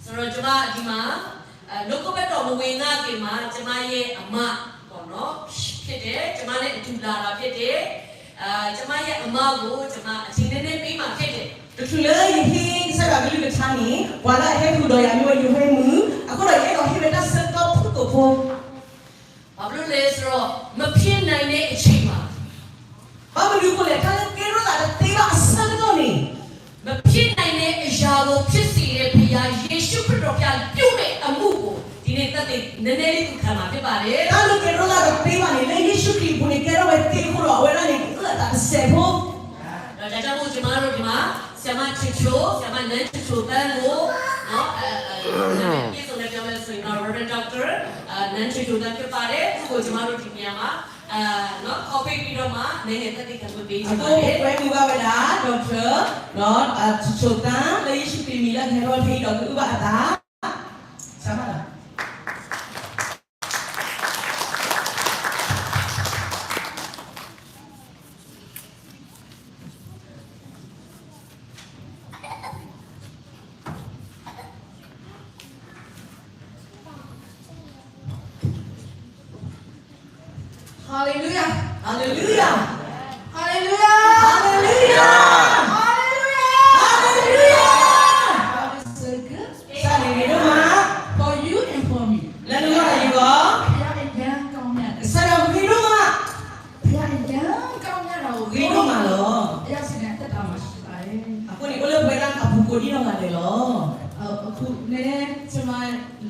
ဆိုတော့ကျွန်မဒီမှာ အဲ နှုတ်ကပတ်တော်မဝင်ခင်မှာ ကျွန်မရဲ့အမပေါ့နော် ဖြစ်တယ်။ ကျွန်မနဲ့အတူလာတာဖြစ်တယ်။ အဲ ကျွန်မရဲ့အမကို ကျွန်မအချိန်နည်းနည်းပေးမှာဖြစ်တယ်။ တချုးလၢယဟ့ၣ်ကစၢ်ယွၤကလုၢ်ကထါန့ၣ် ပှၤလၢအဟဲဃုာ်ဒီးယၤမ့ၢ်ဝဲယဝဲၢ်မုၣ်, အဃိဒီးယအဲၣ်ဒိးဟ့ၣ်ဝဲတၢ်ဆၢကတီၢ်ဖုၣ်ကိာ်ဖိ ဘာဖြစ်လို့လဲဆိုတော့ မဖြစ်နိုင်တဲ့အချိန်မှာ ဘၣ်မနုၤအဃိလဲၣ်, တၢ်လၢကဲထီၣ်သးတသ့ဘၣ်အဆၢကတီၢ်န့ၣ် မဖြစ်နိုင်တဲ့အရာကို ဖြစ်စေတဲ့ ဘုရားယေရှုခရစ်တော်ဘုရားပြုတဲ့အမှုကို ဒီနေ့သက်သေနည်းနည်းလေးသူခံမှာဖြစ်ပါတယ်။ တၢ်လၢကဲထီၣ်သးတသ့ဘၣ်န့ၣ် လၢယ့ၣ်ၡူးခရံာ်အပူၤန့ၣ် ကဲထီၣ်ဝဲသ့အဃိဒီး အဝဲဒၣ်န့ၣ် ကအၢၣ်အသးတစဲးဖိ ဒီးဒါကြောင့်မို့ကျွန်မတို့ဒီမှာ ဆရာမချစ်ချို, ဆရာမနန်းချစ်ချိုသန်းကိုနော် အဲအဲပြည့်စုံတဲ့ပြောမယ်ဆိုရင်တော့ Reverend Doctor အဲနန်းချစ်ချိုသန်းဖြစ်ပါတယ်။ သူ့ကိုကျွန်မတို့ဒီနေရာမှာအဲနော်ခေါ်ဖိတ်ပြီးတော့မှနိုင်ငံသက်သေခံခွင့်ပေးချင်ပါတယ်။ အဃိပကွဲမုာ်ဘၣ်ဝဲဒၣ် Doctor နော် ချစ်ချိုသန်း လၢယ့ၣ်ၡူးခရံာ်မံၤလၢကဟဲထီၣ်ဖဲအံၤဒီး ကအုၣ်ဘၣ်အသး ဆရာမလီၤ. Hallelujah. Hallelujah. Hallelujah. Hallelujah. Hallelujah. Hallelujah. God is so good. ကစၢ်န့ၣ်ဂ့ၤဒိၣ်မး For you and for me. လၢနဂီၢ်ဒီးယဂီၢ် ဘုရားအရမ်းကောင်းမြတ်တယ်. ကစၢ်ယွၤဂ့ၤဒိၣ်မး ဘုရားအရမ်းကောင်းမြတ်တာကို ဂ့ၤဒိၣ်မးလီၤ. ဘုရားရှင်ရဲ့အသက်တာမှာရှိပါတယ်. အဃိန့ၣ် အိၣ်လၢပဝဲဒၣ်အပူၤကိးဒံနီၢ်ဂၤဒဲးလီၤ. အခုနည်းနည်း ကျွန်မ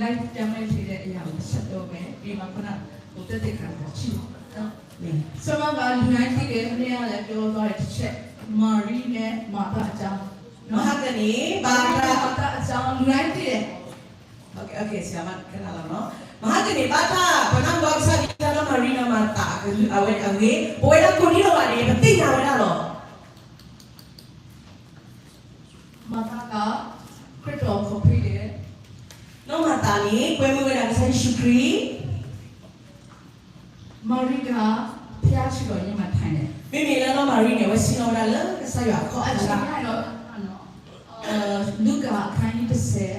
live ပြောင်းလဲခြင်းတဲ့အရာကိုဆက်ပြောမယ်. ဒီမှာခုနက ကိုသက်သေခံတာရှိတယ်နော်. ကျွန်မကလူတိုင်းသိတယ်, မနေ့ကလည်းပြောသွားတယ်တစ်ချက်, မာရိနဲ့မာသအကြောင်းနော်. မဟါကန့ၣ် ဘၣ်တၢ် မာသအကြောင်း လူတိုင်းသိတယ်. မဟါကန့ၣ် ဘၣ်တၢ် ပနၢ်ဟူဘၣ်ကစၢ်ယွၤတၢ်ဒီးမၤရံနီၢ်မၤသးအဝဲအဂ့ၢ် ပဝဲဒၣ်ကိးဒံနီၢ်ဂၤဒဲး ပသ့ၣ်ညါဝဲဒၣ်လီၤ. မၤသးက ခရစ်တော်ခေါ်ဖိတ်တယ်. နီၢ်မၤသးန့ၣ် ကွဲမုာ်ဝဲဒၣ်ကစၢ်ယ့ၣ်ၡူးခရံာ်. မာရိက ဘုရားခြေတော်ရင်းမှာထိုင်တယ်. မ့မ့ၢ်လၢနီၢ်မၤရံန့ၣ် အဝဲဆ့ၣ်နီၤဝဲဒၣ်လၢကစၢ်ယွၤအခီၣ်အလၢ်. အချိန်ကတော့ အဲ လူကာအခန်းကြီးတစ်ဆယ်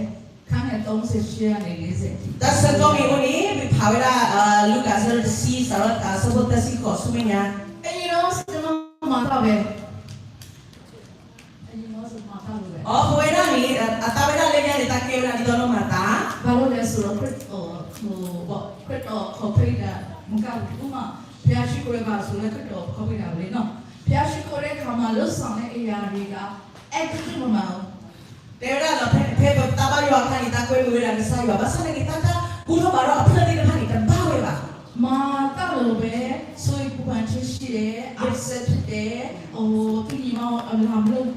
ခန်းငယ်သုံးဆယ့်ရှစ်ကနေလေးဆယ်အထိ. တၢ်ဆၢကတီၢ်မ့ၢ်အိၣ်န့ၣ် ပဖးဝဲဒၣ် လူကာအဆၢဒိၣ်တဆံ စးထီၣ်အဆၢဖိသၢဆံဃိးဆူမဲာ်ညါ. အရင်တော့ ကျွန်မ မၤသးပဲ အရင်တော့ ကျွန်မ မၤသးပဲ. အိ ပဝဲဒၣ်န့ၣ် အသးဝဲဒၣ်လၢညါန့ၣ် သးကဲဝဲဒၣ်ဒ်သိးနီၢ်မၤသး. ဘာလို့လဲဆိုတော့ ခရစ်တော် ဟို ပေါ့ ခရစ်တော်ခေါ်ဖိတ်တာ မကဘူး ဥပမာ ဘုရားရှိခိုးတဲ့အခါဆိုလည်း ခရစ်တော်ခေါ်ဖိတ်တာပဲလေနော်. ဘုရားရှိခိုးတဲ့အခါမှာ လုပ်ဆောင်တဲ့အရာတွေက အဲ ခရစ်မမှန်ဘူး. တဲဝဲဒၣ်လီၤ ဖဲပသးဘၣ်ယွၤအခါန့ၣ် သးကွဲမုာ်ဝဲဒၣ်ကစၢ်ယွၤ ဘၣ်ဆၣ်သနာ်က့ တၢ်တၢ်ဘူၣ်ထီၣ်ဘါထီၣ်အဖျၢၣ်သ့ၣ်တဖၣ်န့ၣ် တဘၣ်ဝဲဘၣ်. မၤသးလီၤပဲ စိတ်ပူပန်ခြင်းရှိတယ်, အပ်စက်ဖြစ်တယ်, ဟို သူ့ညီမကို အလံမလုပ်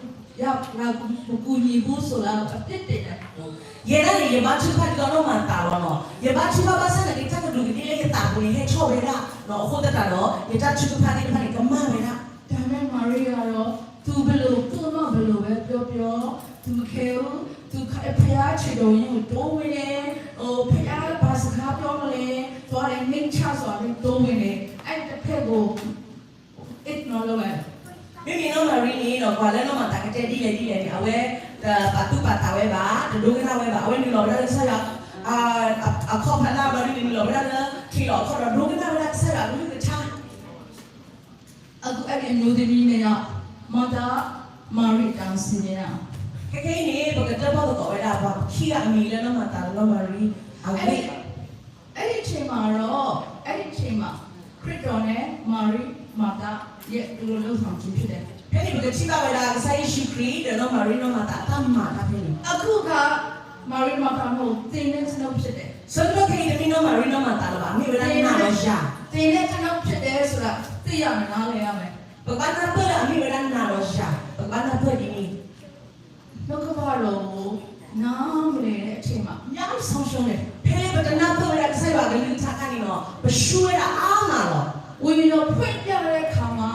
ရ မကူညီဘူးဆိုတာ အပြစ်တင်တယ်. ယဲဒၣ်န့ၣ် ယဘါထုကဖၣ်ဒ်သိးနီၢ်မၤသးလီၤနီၤ. ယဘါထုကဖၣ်ဘၣ်ဆၣ်သနာ်က့ တၢ်ကဒူးကဒ့လၢယသးပူၤန့ၣ် ဟဲထီၣ်ဝဲဒၣ်နီၤ. အဃိသတးဒီး ယတၢ်ထုကဖၣ်သ့ၣ်တဖၣ်န့ၣ် ကမၣ်ဝဲဒၣ်. ဒါပေမဲ့ မာရိကတော့ သူဘယ်လို သူ့အမဘယ်လိုပဲပြောပြော သူမခဲဘူး. သူ ဘုရားခြေတော်ရင်းကို တိုးဝင်တယ်. ဟို ဘုရားဘာစကားပြောမလဲ သွားတယ် နှိမ့်ချစွာနဲ့ တိုးဝင်တယ်. အဲ့တစ်ဖက်ကို ignore လုပ်လိုက်တယ်. မ့မ့ၢ်နီၢ်မၤရံန့ၣ်ဒီး ပှၤလၢနီၢ်မၤသးကတဲဒ်လဲၣ်ဒ်လဲၣ်န့ၣ် အဝဲ ပာ်သူၣ်ပာ်သးဝဲဘၣ်, တဒိကနၣ်ဝဲဘၣ်. အဝဲနုာ်လီၤဝဲဒၣ်လၢကစၢ်ယွၤ အခီၣ်ဖးလၢ် ဘျီဒုန့ၣ် နုာ်လီၤဝဲဒၣ်လၢ ထံးလီၤအခီၣ်ဒီးဒိကနၣ်ဝဲဒၣ်ကစၢ်ယွၤအကလုၢ်ကထါ. အခုအဲ့ဒီအမျိုးသမီးနှစ်ယောက် မၤသး မာရိ အကြောင်း ဆင်ခြင်ရအောင်. ခဲခဲအံၤန့ၣ် ပကတၢၣ်ပီၣ်သကိးဝဲဒၣ် ပှၤခံဂၤအမံၤလၢနီၢ်မၤသးဒီးနီၢ်မၤရံအဂ့ၢ်. အဲ့ဒီအချိန်မှာတော့ အဲ့ဒီအချိန်မှာ ခရစ်တော်နဲ့ မာရိ မာသရဲ့ သူတို့ လုပ်ဆောင်ခြင်းဖြစ်တယ်. ဖဲန့ၣ် ပကထံၣ်ဘၣ်ဝဲဒၣ် ကစၢ်ယ့ၣ်ၡူးခရံာ်ဒီးနီၢ်မၤရံနီၢ်မၤသးအတၢ်မၤတၢ်ဖဲန့ၣ်. အခုအခါ မာရိ မာသ မဟုတ် သင်နဲ့ကျွန်ုပ်ဖြစ်တယ်. ဆၢကတီၢ်ခဲအံၤ တမ့ၢ်နီၢ်မၤရံနီၢ်မၤသးလၢၤဘၣ်, မ့ၢ်ဝဲဒၣ်နၤဒီးယၤ. သင်နဲ့ကျွန်ုပ်ဖြစ်တယ်ဆိုတာ သိရမယ်, နားလည်ရမယ်. ပကဘၣ်နၢ်ပၢၢ်လၢအမ့ၢ်ဝဲဒၣ်နၤဒီးယၤ, ပကဘၣ်နၢ်ပၢၢ်ဒ်န့ၣ်. နှုတ်ကပတ်တော်ကို နားမလည်တဲ့အချိန်မှာ ညံ့ဆုံးရှုံးတယ်. ဖဲပတနၢ်ပၢၢ်ဝဲဒၣ်ကစၢ်ယွၤအကလုၢ်ကထါအခါန့ၣ်နီၤ, ပဆူၣ်ဝဲဒၣ်အါမးလီၤ. ဝိညာဉ်တော်ဖွင့်ပြတဲ့အခါမှာ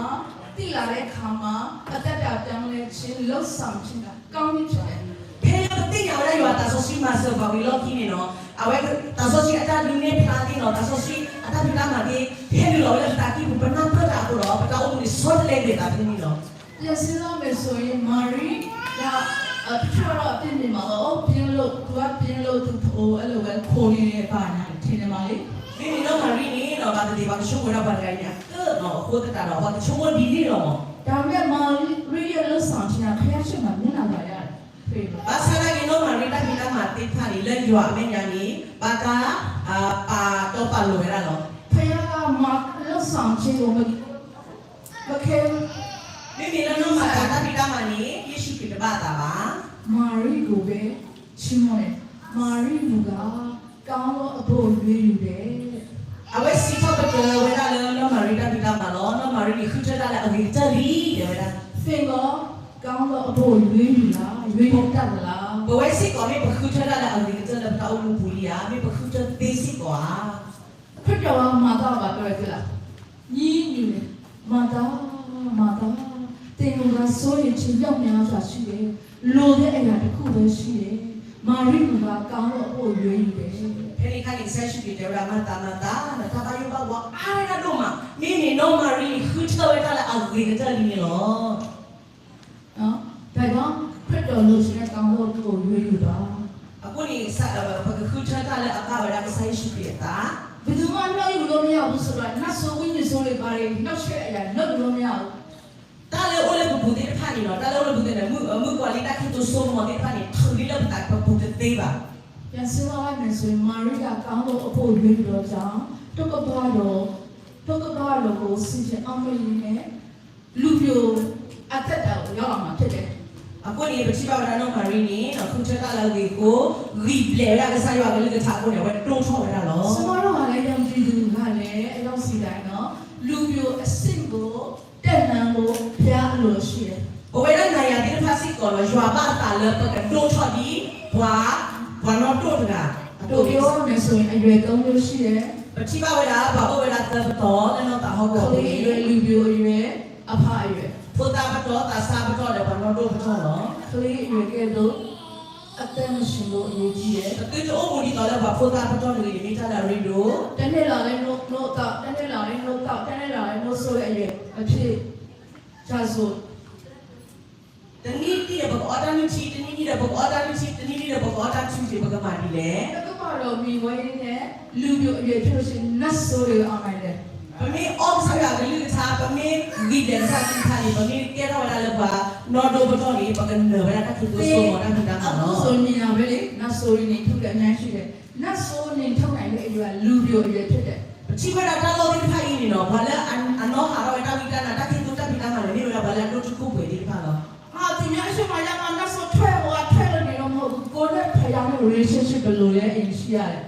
သိလာတဲ့အခါမှာ အသက်တာပြောင်းလဲခြင်း လုပ်ဆောင်ခြင်းက ကောင်းကြီးဖြစ်တယ်. ဖဲလၢပသ့ၣ်ညါဝဲဒၣ်ယွၤသးစီဆှံမၤစၢၤပှၤဝံၤအလီၢ်ခံန့ၣ်နီၤ, အဝဲသးစီဆှံအတၢ်ဒုးနဲၣ်ဖျါသ့ၣ်နီၤ, သးစီဆှံအတၢ်ဒုးနဲၣ်ဖျါသ့ၣ် ဟဲနုာ်လီၤဝဲလၢပသးကံၢ်ပူၤ ပနၢ်ပၢၢ်တၢ်အဃိဒီး ပတၢ်အိၣ်မူန့ၣ် ဆီတလဲကွံာ်အသးဖဲန့ၣ်လီၤ. ပြန်စဉ်းစားမယ်ဆိုရင် မာရိက တချို့ကတော့ အပြစ်မြင်မှာပေါ့, အိ ဘုရားလို့ သူကပြန် အဲၣ်ဒိးဝဲခိၣ်န့ၣ်ဘၣ်နၤ ထဲန့ၣ်မးလံ. မ့မ့ၢ်နီၢ်မၤရံန့ၣ်ဒီး ဘၣ်သ့ၣ်သ့ၣ် ပှၤကဆိကမိၣ်ဝဲဒၣ်ပှၤတဂၤအံၤန့ၣ် အကၢၣ်လီၤအဃိသတးဒီး ပှၤကဆိကမိၣ်ဒ်န့ၣ်လီၤမး. ဒါပေမဲ့ မာရိရဲ့ လုပ်ဆောင်ခြင်းက ဘုရားရှေ့မှာ မျက်နှာသာရတယ်. ဘၣ်ဆၣ်သနာ်က့ နီၢ်မၤရံတၢ်ဖံးတၢ်မၤသ့ၣ်တဖၣ်န့ၣ် လၢယွၤအမဲာ်ညါန့ၣ် ဘၣ်တၢ် ပာ်တီပာ်လိၤဝဲဒၣ်လီၤ. ဘုရားက လုပ်ဆောင်ခြင်းကို မ မခံဘူး. မ့မ့ၢ်လၢနီၢ်မၤရံတၢ်ဖံးတၢ်မၤန့ၣ် ယ့ၣ်ၡူးခရံာ်တဘၣ်အသးဘၣ်. မာရိကိုပဲ ချီးမွမ်းတယ်. မာရိမူကား ကောင်းသောအဘို့ ရွေးယူတယ်. အဝဲစံးထီၣ်ပတြၢၤဝဲဒၣ်လၢနီၢ်မၤရံတၢ်ဖံးတၢ်မၤလီၤ. နီၢ်မၤရံန့ၣ် ဃုထၢတၢ်လၢအဂ့ၤကတၢၢ်လံ တဲဝဲဒၣ်. သင်တော့ ကောင်းသောအဘို့ ရွေးယူလား၊ ရွေးယူတတ်သလား. ပဝဲစ့ၢ်ကီး မ့ၢ်ပဃုထၢတၢ်လၢအဂ့ၤကတၢၢ်လၢပတၢ်အိၣ်မူပူၤလံဧါ, မ့ၢ်ပဃုထၢသ့စ့ၢ်ကီးဧါ. ခရစ်တော်က မၤသးဘၣ်ပတြၢၤသ့လၢ ညည်းညူတယ်. မၤသး, မၤသး, သင်မူကား စိုးရိမ်ခြင်း မြောက်များစွာရှိတယ်. လိုတဲ့အရာတစ်ခုပဲရှိတယ်. မာရိမူကား ကောင်းသောအဘို့ ရွေးယူတယ်. ဖဲန့ၣ်အခါန့ၣ် ကစၢ်ယ့ၣ်ၡူးခရံာ်တဲဝဲဒၣ် မၤသး, မၤသး, နတၢ်ဘၣ်ယိၣ်ဘၣ်ဘှီအါဝဲဒၣ်ဒိၣ်မး, မ့မ့ၢ်နီၢ်မၤရံန့ၣ် ဃုထၢဝဲတၢ်လၢအဂ့ၤကတၢၢ်လံန့ၣ်လီၤ. ဒါကြောင့် ခရစ်တော်လိုချင်တဲ့ ကောင်းသောအဘို့ ရွေးယူပါ. အဃိန့ၣ် ပကဃုထၢတၢ်လၢအဘၣ်ဝဲဒၣ်ကစၢ်ယ့ၣ်ၡူးခရံာ်အသး. ဘယ်သူမှ အနုတ်ယူလို့မရဘူးဆိုတော့ နတ်ဆိုး ဝိညာဉ်ဆိုးတွေ ဘာတွေ နှောက်ယှက်အရာ လုပ်ယူလို့မရဘူး. တၢ်လၢအိၣ်လၢပပူၤသ့ၣ်တဖၣ်န့ၣ်လီၤ, တၢ်လၢအိၣ်လၢပပူၤသ့ၣ်န့ၣ် မုၣ်ကီၤလံၢ်တၢ်ခံသိစိကမီၤသ့ၣ်တဖၣ်န့ၣ် ထုးလံလၢပသးပပူၤတသ့ဘၣ်. ပြန်ဆင်းသွားလိုက်မယ်ဆိုရင် မာရိက ကောင်းသောအဘို့ ရွေးယူသောကြောင့် ဒုက္ခဘဝတော် ဒုက္ခဘဝတော်ကို ဆင်ခြင်အောင်မေ့ရင်းနဲ့ လူပျိုအသက်တာကို ရောက်လာမှာဖြစ်တယ်. အဃိန့ၣ် ပထံၣ်ဘၣ်ဝဲဒၣ်နီၢ်မၤရံန့ၣ် ဃုထၢတၢ်လၢအဂ့ၤအဃိ ဂံၢ်ဘျဲးဝဲဒၣ်ကစၢ်ယွၤအကလုၢ်ကထါအဃိန့ၣ် အဝဲဒိၣ်ထီၣ်ဝဲဒၣ်လီၤ. ဆရာတော်ကလည်း ယုံကြည်သူကလည်း အရောက်စီတိုင်းတော့ လူပျိအဆင့်ကို တက်လှမ်းဖို့ ဘုရားအလိုရှိတယ်. ပဝဲဒၣ်နၤယၤသ့ၣ်တဖၣ်စ့ၢ်ကီးလီၤ, ယွၤဘၣ်အသးလၢပကဒိၣ်ထီၣ်ဒ် ပှၤ, ပှၤနီၢ်ဒိၣ်တဂၤအသိးန့ၣ်. ပြောရမယ်ဆိုရင် အရွယ်သုံးမျိုးရှိတယ်. ပထံၣ်ဘၣ်ဝဲဒၣ် ပှၤအိၣ်ဝဲဒၣ်သၢပတီၢ်လၢနီၢ်သးဟီၣ်ကဝီၤပူၤန့ၣ်, ကလေးအရွယ်, လူပျိအရွယ်, အဖအရွယ်. ဖိသၣ်ပတီၢ်, သးစၢ်ပတီၢ်ဒီးပှၤနီၢ်ဒိၣ်ပတီၢ်လီၤ. ကလေးအရွယ်ကဲ့သို့ အသက်မရှင်ဖို့ အရေးကြီးတယ်. ပသုတအိၣ်မူဒ်သိးလၢပှၤဖိသၣ်ပတီၢ်တဂ့ၤန့ၣ် မ့ၢ်တၢ်လၢအရ့ဒိၣ်. တစ်နှစ်လောက်လည်း နှုတ်, နှုတ်သောက်, တစ်နှစ်လောက်လည်း နှုတ်သောက်, တစ်နှစ်လောက်လည်း နှုတ်ဆိတဲ့ အရွယ်မဖြစ်ကြစို့. တနံၣ်နံၣ်ဒီး ပကအီတၢ်နုၢ်ထံ, တနံၣ်နံၣ်ဒီး ပကအီတၢ်နုၢ်ထံ, တနံၣ်နံၣ်ဒီး ပကအီတၢ်ထူၣ်ထံး, ပကမၤဒ်လဲၣ်. ဒုက္ခဘဝတော်မှီဝဲနဲ့ လူပျိအရွယ်ဖြစ်လို့ရှိရင် နတ်ဆိုးတွေအောင်နိုင်တယ်. ပမ့ၢ်အီကစၢ်ယွၤအကလုၢ်ကထါ, ပမ့ၢ်ဂံၢ်ဘျဲးကစၢ်ယွၤအကလုၢ်ကထါန့ၣ်, ပမ့ၢ်ကဲထီၣ်ဝဲဒၣ်လၢပှၤနီၢ်ဒိၣ်ပတီၢ်န့ၣ် ပကနၢၤဝဲဒၣ်တၢ်ခံသိစိကမီၤတၢ်ဖံးတၢ်မၤလီၤ. အခုဆိုမြင်ရပြီလေ, နတ်ဆိုးတွေ နှင်ထုတ်တဲ့အများကြီးရှိတယ်. နတ်ဆိုး နှင်ထုတ်နိုင်တဲ့ အရွယ်က လူပျိအရွယ်ဖြစ်တယ်. ပထံၣ်ဝဲဒၣ်တၢ်လီၢ်သ့ၣ်တဖၣ်အံၤန့ၣ်ဒီး ပှၤလၢအနီၢ်ဟးထီၣ်ဝဲတၢ်ဝံတၢ်နါ တၢ်ခံသိတၢ်ဖံးတၢ်မၤန့ၣ် မ့ၢ်ဝဲဒၣ်ပှၤလၢအဒိၣ်ထူၣ်ကိၢ်ပှဲၤသ့ၣ်တဖၣ်လီၤ. သူများအရှေ့မှာ ရမှာ နတ်ဆိုးထွက် ဟိုဟာထွက်လို့နေတော့မဟုတ်ဘူး, ကိုယ်နဲ့ ဘုရားနဲ့ relationship ဘယ်လိုလဲ အရင်ရှိရတယ်.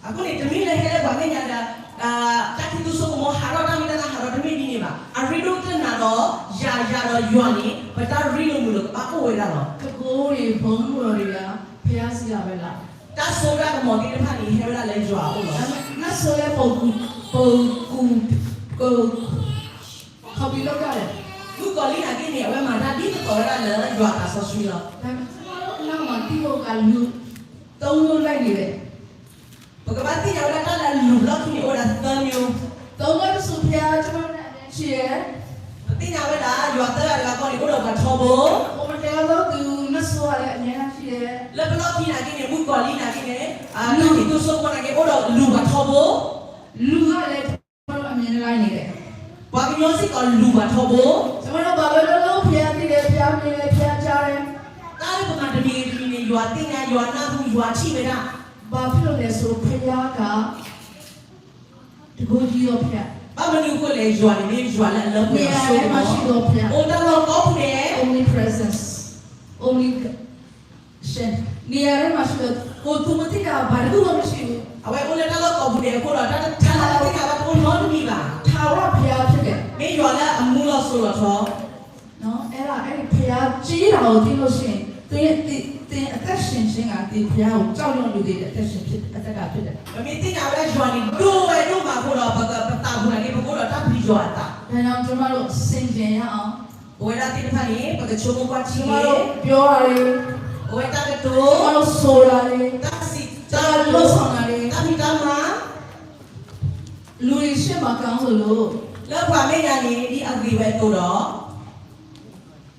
အဃိန့ၣ် တမ့ၢ်လၢဟဲလၢပှၤမဲာ်ညါဒီး တၢ်ခံသိစိကမီၤဟးထီၣ် တၢ်ဝံတၢ်နါဟးထီၣ် တမ့ၢ်ဒ်န့ၣ်ဘၣ်. အရ့ဒိၣ်ကတၢၢ်နၤဒီး ယၤယၤဒီးယွၤန့ၣ် ပတၢ်ရ့လိာ်မုာ်လိာ်ကဘၣ်အိၣ်ဝဲဒၣ်လီၤ. တကူတွေ ဘုန်းတော်တွေက ဘုရားဆီကပဲလာ. တၢ်စိတၢ်ကမီၤသ့ၣ်တဖၣ်န့ၣ် ဟဲဝဲဒၣ်လၢယွၤအအိၣ်လီၤ. ဒါပေမဲ့ နတ်ဆိုးလည်း ပုံကူ, ပုံကူ, copy လုပ်ကြတယ်. မုၣ်ကီၤလံၢ်နာ်က့န့ၣ် အဝဲမၤတၢ်ဒ်သိးသိးဝဲဒၣ်လၢယွၤအသးစီဆှံလီၤ. ဒါပေမဲ့ ကျမတို့အနောက်မှာ တီးဖို့က လူသုံးမျိုးလိုက်နေတယ်. ပကဘၣ်သ့ၣ်ညါဝဲဒၣ်တၢ်လၢအလူၤလီၢ်ခံန့ၣ် အိၣ်ဝဲဒၣ်သၢမျိုး. သုံးမျိုးတစု ဘုရား ကျွန်တော်နဲ့ အမြဲရှိတယ်. ပသ့ၣ်ညါဝဲဒၣ် ယွၤသၢဂၤတဂၤဃီန့ၣ် အိၣ်ဒီးပှၤထီဘိ. ဟိုမတဲသောသူ နတ်ဆိုးကလည်း အမြဲတမ်းရှိတယ်. လၢပလီၢ်ခံနာ်က့န့ၣ် မုၣ်ကီၤလံၢ်နာ်က့န့ၣ် တၢ်ခံသိစိကမီၤနာ်က့ အိၣ်ဒီးလူၤပှၤထီဘိ. လူၤကလည်း ကျွန်တော်တို့ အမြဲတမ်းလိုက်နေတယ်. ပှၤကညီစ့ၢ်ကီးလူၤပှၤထီဘိ. ကျွန်တော်တို့ ဘာပဲလုပ်လုပ် ဘုရားသိတယ်, ဘုရားမြင်တယ်, ဘုရားကြားတယ်. တၢ်လၢပမၤတမံၤဂ့ၤတမံၤန့ၣ် ယွၤသ့ၣ်ညါ, ယွၤနၢ်ဟူ, ယွၤထံၣ်ဝဲဒၣ်. ဘာဖြစ်လို့လဲဆိုတော့ ဘုရားက တန်ခိုးကြီးသောဘုရား. ဘၣ်မနုၤအဃိလဲၣ်, ယွၤန့ၣ်မ့ၢ်ယွၤလၢအလၢပှဲၤအီၤစိကမီၤ, နေရာတိုင်းမှာရှိသောဘုရား, အိၣ်တၢ်လီၢ်ကိးပူၤဒဲး, omnipresence, omniscient, နေရာတိုင်းမှာရှိသော, ကိုယ်သူမသိတာ ဘာတစ်ခုမှမရှိဘူး. အဝဲအိၣ်လၢတၢ်လီၢ်ကိးပူၤဒဲးအဃိဒီး တၢ်တထါလၢအတသ့ၣ်ညါဘၣ်တအိၣ်နီတမံၤဘၣ်. ထာဝရဘုရားဖြစ်တယ်. မ့ၢ်ယွၤလၢအမူလီၤစိၤလီၤထီ. နော်, အဲ့ဒါ, အဲ့ဒီဘုရားကြီးတာကိုသိလို့ရှိရင် သင်, သင်အသက်ရှင်ခြင်းက သင်ဘုရားကိုကြောက်ရွံ့လူတွေရဲ့ အသက်ရှင်ဖြစ်, အသက်တာဖြစ်တယ်. ပမ့ၢ်သ့ၣ်ညါဝဲဒၣ်ယွၤန့ၣ် ဒိၣ်ဝဲဒိၣ်မးအဃိဒီး ပက, ပသးပူၤနာ်က့ ပကအိၣ်ဒီးတၢ်ပျံၤယွၤအသး. ဒါကြောင့် ကျမတို့ ဆင်ခြင်ရအောင်. ပဝဲဒၣ်သ့ၣ်တဖၣ်န့ၣ် ပကဆိကမိၣ်ကွၢ်ထံန့ၣ်, ကျမတို့ပြောတာတွေ, ပဝဲတၢ်ကတိၤ, ကျမတို့ဆိုတာတွေ, တၢ်စံး, ကျမတို့လုပ်ဆောင်တာတွေ, တၢ်ဖံးတၢ်မၤ လူတွေရှေ့မှာ ကောင်းသလို, လၢပှၤမဲာ်ညါန့ၣ် ဒ်အဂ့ၤဝဲအသိးဒီး,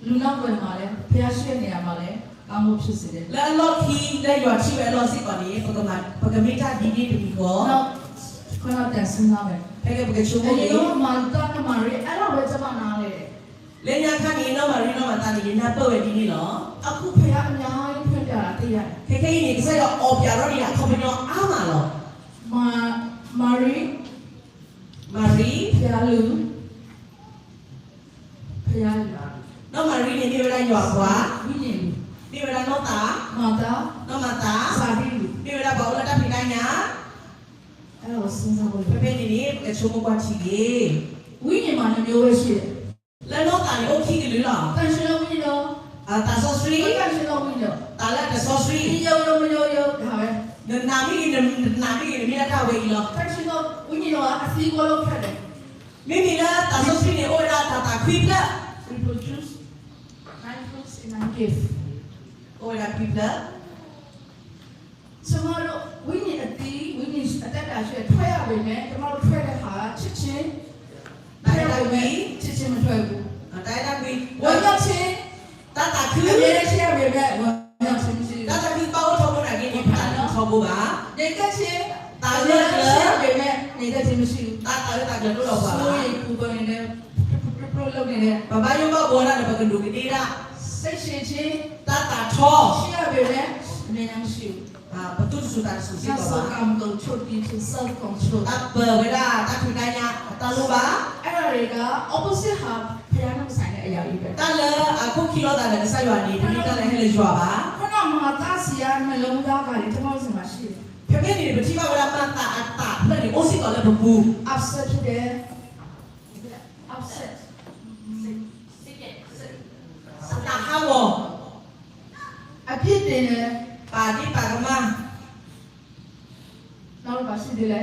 လူနောက်ကွယ်မှာလည်း ဘုရားရှိတဲ့နေရာမှာလည်း အမိၢ်ဖျၢၣ်စ့ၢ်ကီး လၢအလီၢ်ခံ လၢယွၤထံၣ်ဝဲအလီၢ်စ့ၢ်ကီးန့ၣ် ပကမ့ၢ်တၢ်ဒ်န့ၣ်တမံၤဃီ ခွဲးတၢ်စံၣ်ညီၣ်ဝဲ ဖဲကပကဆိကမိၣ်န့ၣ် မၤသးကမၤရံ အဲၣ်ဒိးဝဲတမၤနၤလဲၣ်. လၢညါခါန့ၣ် နီၢ်မၤရံနီၢ်မၤသးန့ၣ် ယနၢ်ပၢၢ်ဝဲဒ်န့ၣ်လီၤ. အဃိဖဲအါအါ ခဲခဲအံၤန့ၣ် ကစၢ်ယွၤအီၣ်ပၠးထီၣ်န့ၣ် အခီပညီအါမးလီၤ. မၤရံ မၤရံ ဖယါလူၤ ဖယါလူၤ နီၢ်မၤရံန့ၣ် မ့ၢ်ဝဲဒၣ်ယွၤအပှၤ မ့ၢ်ဝဲဒၣ်နီၢ်သး မၤသး နီၢ်မၤသး မ့ၢ်ဝဲဒၣ်ပှၤအိၣ်လၢတၢ်ဖံးတၢ်ညၣ် ဖဲဖဲန့ၣ်န့ၣ် ပကဆိကမိၣ်ကွၢ်ထံက့ၤ ဝိညာဉ်မှာ နှစ်မျိုးပဲရှိတယ်. လၢနီၢ်သးန့ၣ် အိၣ်ခံကလုာ်လီၤ. သန့်ရှင်းသောဝိညာဉ် သးစီဆှံ သန့်ရှင်းသောဝိညာဉ် သးလၢတစီဆှံ ရုပ်ရုပ်မရုပ်ရုပ် ဒါပဲ နနာ်မ့ၢ်ဂ့ၤ နတနာ်မ့ၢ်ဂ့ၤန့ၣ် မ့ၢ်ဒၣ်တၢ်ဝဲအံၤလီၤ. သန့်ရှင်းသောဝိညာဉ်က အသီးကို လုပ်ခဲ့တယ်. မ့မ့ၢ်လၢသးစီဆှံန့ၣ် အိၣ်ဝဲဒၣ်တၢ်သးခွံဖျၢၣ် reproduce nine fruits and nine gifts အိၣ်ဝဲဒၣ်ခွံဖျၢၣ် ကျမတို့ ဝိညာဉ်အသီး ဝိညာဉ်အသက်တာရှိတယ် ထွက်ရပေမဲ့ ကျမတို့ထွက်တဲ့ဟာ ချက်ချင်း ထွက်ရပေမဲ့ ချက်ချင်းမထွက်ဘူး. တၢ်အဲၣ်တၢ်ကွံ ဝင်ရောက်ခြင်း တၢ်သးခု အမြဲတမ်းရှိရပေမဲ့ ဝင်ရောက်ခြင်းမရှိဘူး. တၢ်သးခုဘၣ်အိၣ်ထီဘိနာ်က့န့ၣ် တၢ်သးခုထီဘိဘၣ်. နေတတ်ခြင်း သးဂၢၢ်ကျၢၤ အမြဲတမ်းရှိရပေမဲ့ နေတတ်ခြင်းမရှိဘူး. တၢ်သးဂၢၢ်သးကျၢၤတအိၣ်လီၤပှၤဘၣ်. စိုးရိမ်ပူပန်နေတဲ့ ပျော်ပျော်လုပ်နေတဲ့ ပဘၣ်ယိၣ်ဘၣ်ဘှီတၢ်ဒီး ပကဒူးကဒ့တၢ် စိတ်ရှည်ခြင်း တၢ်သးထီ ရှိရပေမဲ့ အမြဲတမ်းမရှိဘူး. ပသူၣ်တစူၤသးတစူၤစ့ၢ်ကီးဘၣ်. တၢ်ပၢၤဝဲဒၣ်တၢ်ဖံးတၢ်ညၣ်အတၢ်လိၣ်ဘၣ်. အဲဒါတွေက opposite ဟာ ဘုရားနဲ့မဆိုင်တဲ့အရာတွေပဲ. တၢ်လၢအခိၣ်ခံလိာ်သးဒီးကစၢ်ယွၤန့ၣ် တမ့ၢ်တၢ်လၢဟဲလၢယွၤဘၣ်. ခုနက မၤသးဆီက နှလုံးသားက ကျမတို့ဆီမှာရှိတယ်. ဖဲဖဲန့ၣ်န့ၣ် ပထံၣ်ဘၣ်ဝဲဒၣ်မၤသးအသးဖျၢၣ်န့ၣ် အိၣ်စ့ၢ်ကီးလၢပပူၤ. Upset ဖြစ်တယ်. Upset အသးဟးဂီၤ အပြစ်တင်တယ်. ပာ်ဒ့ၣ်ပာ်ကမၣ် နောက်တစ်ပါရှိသေးလဲ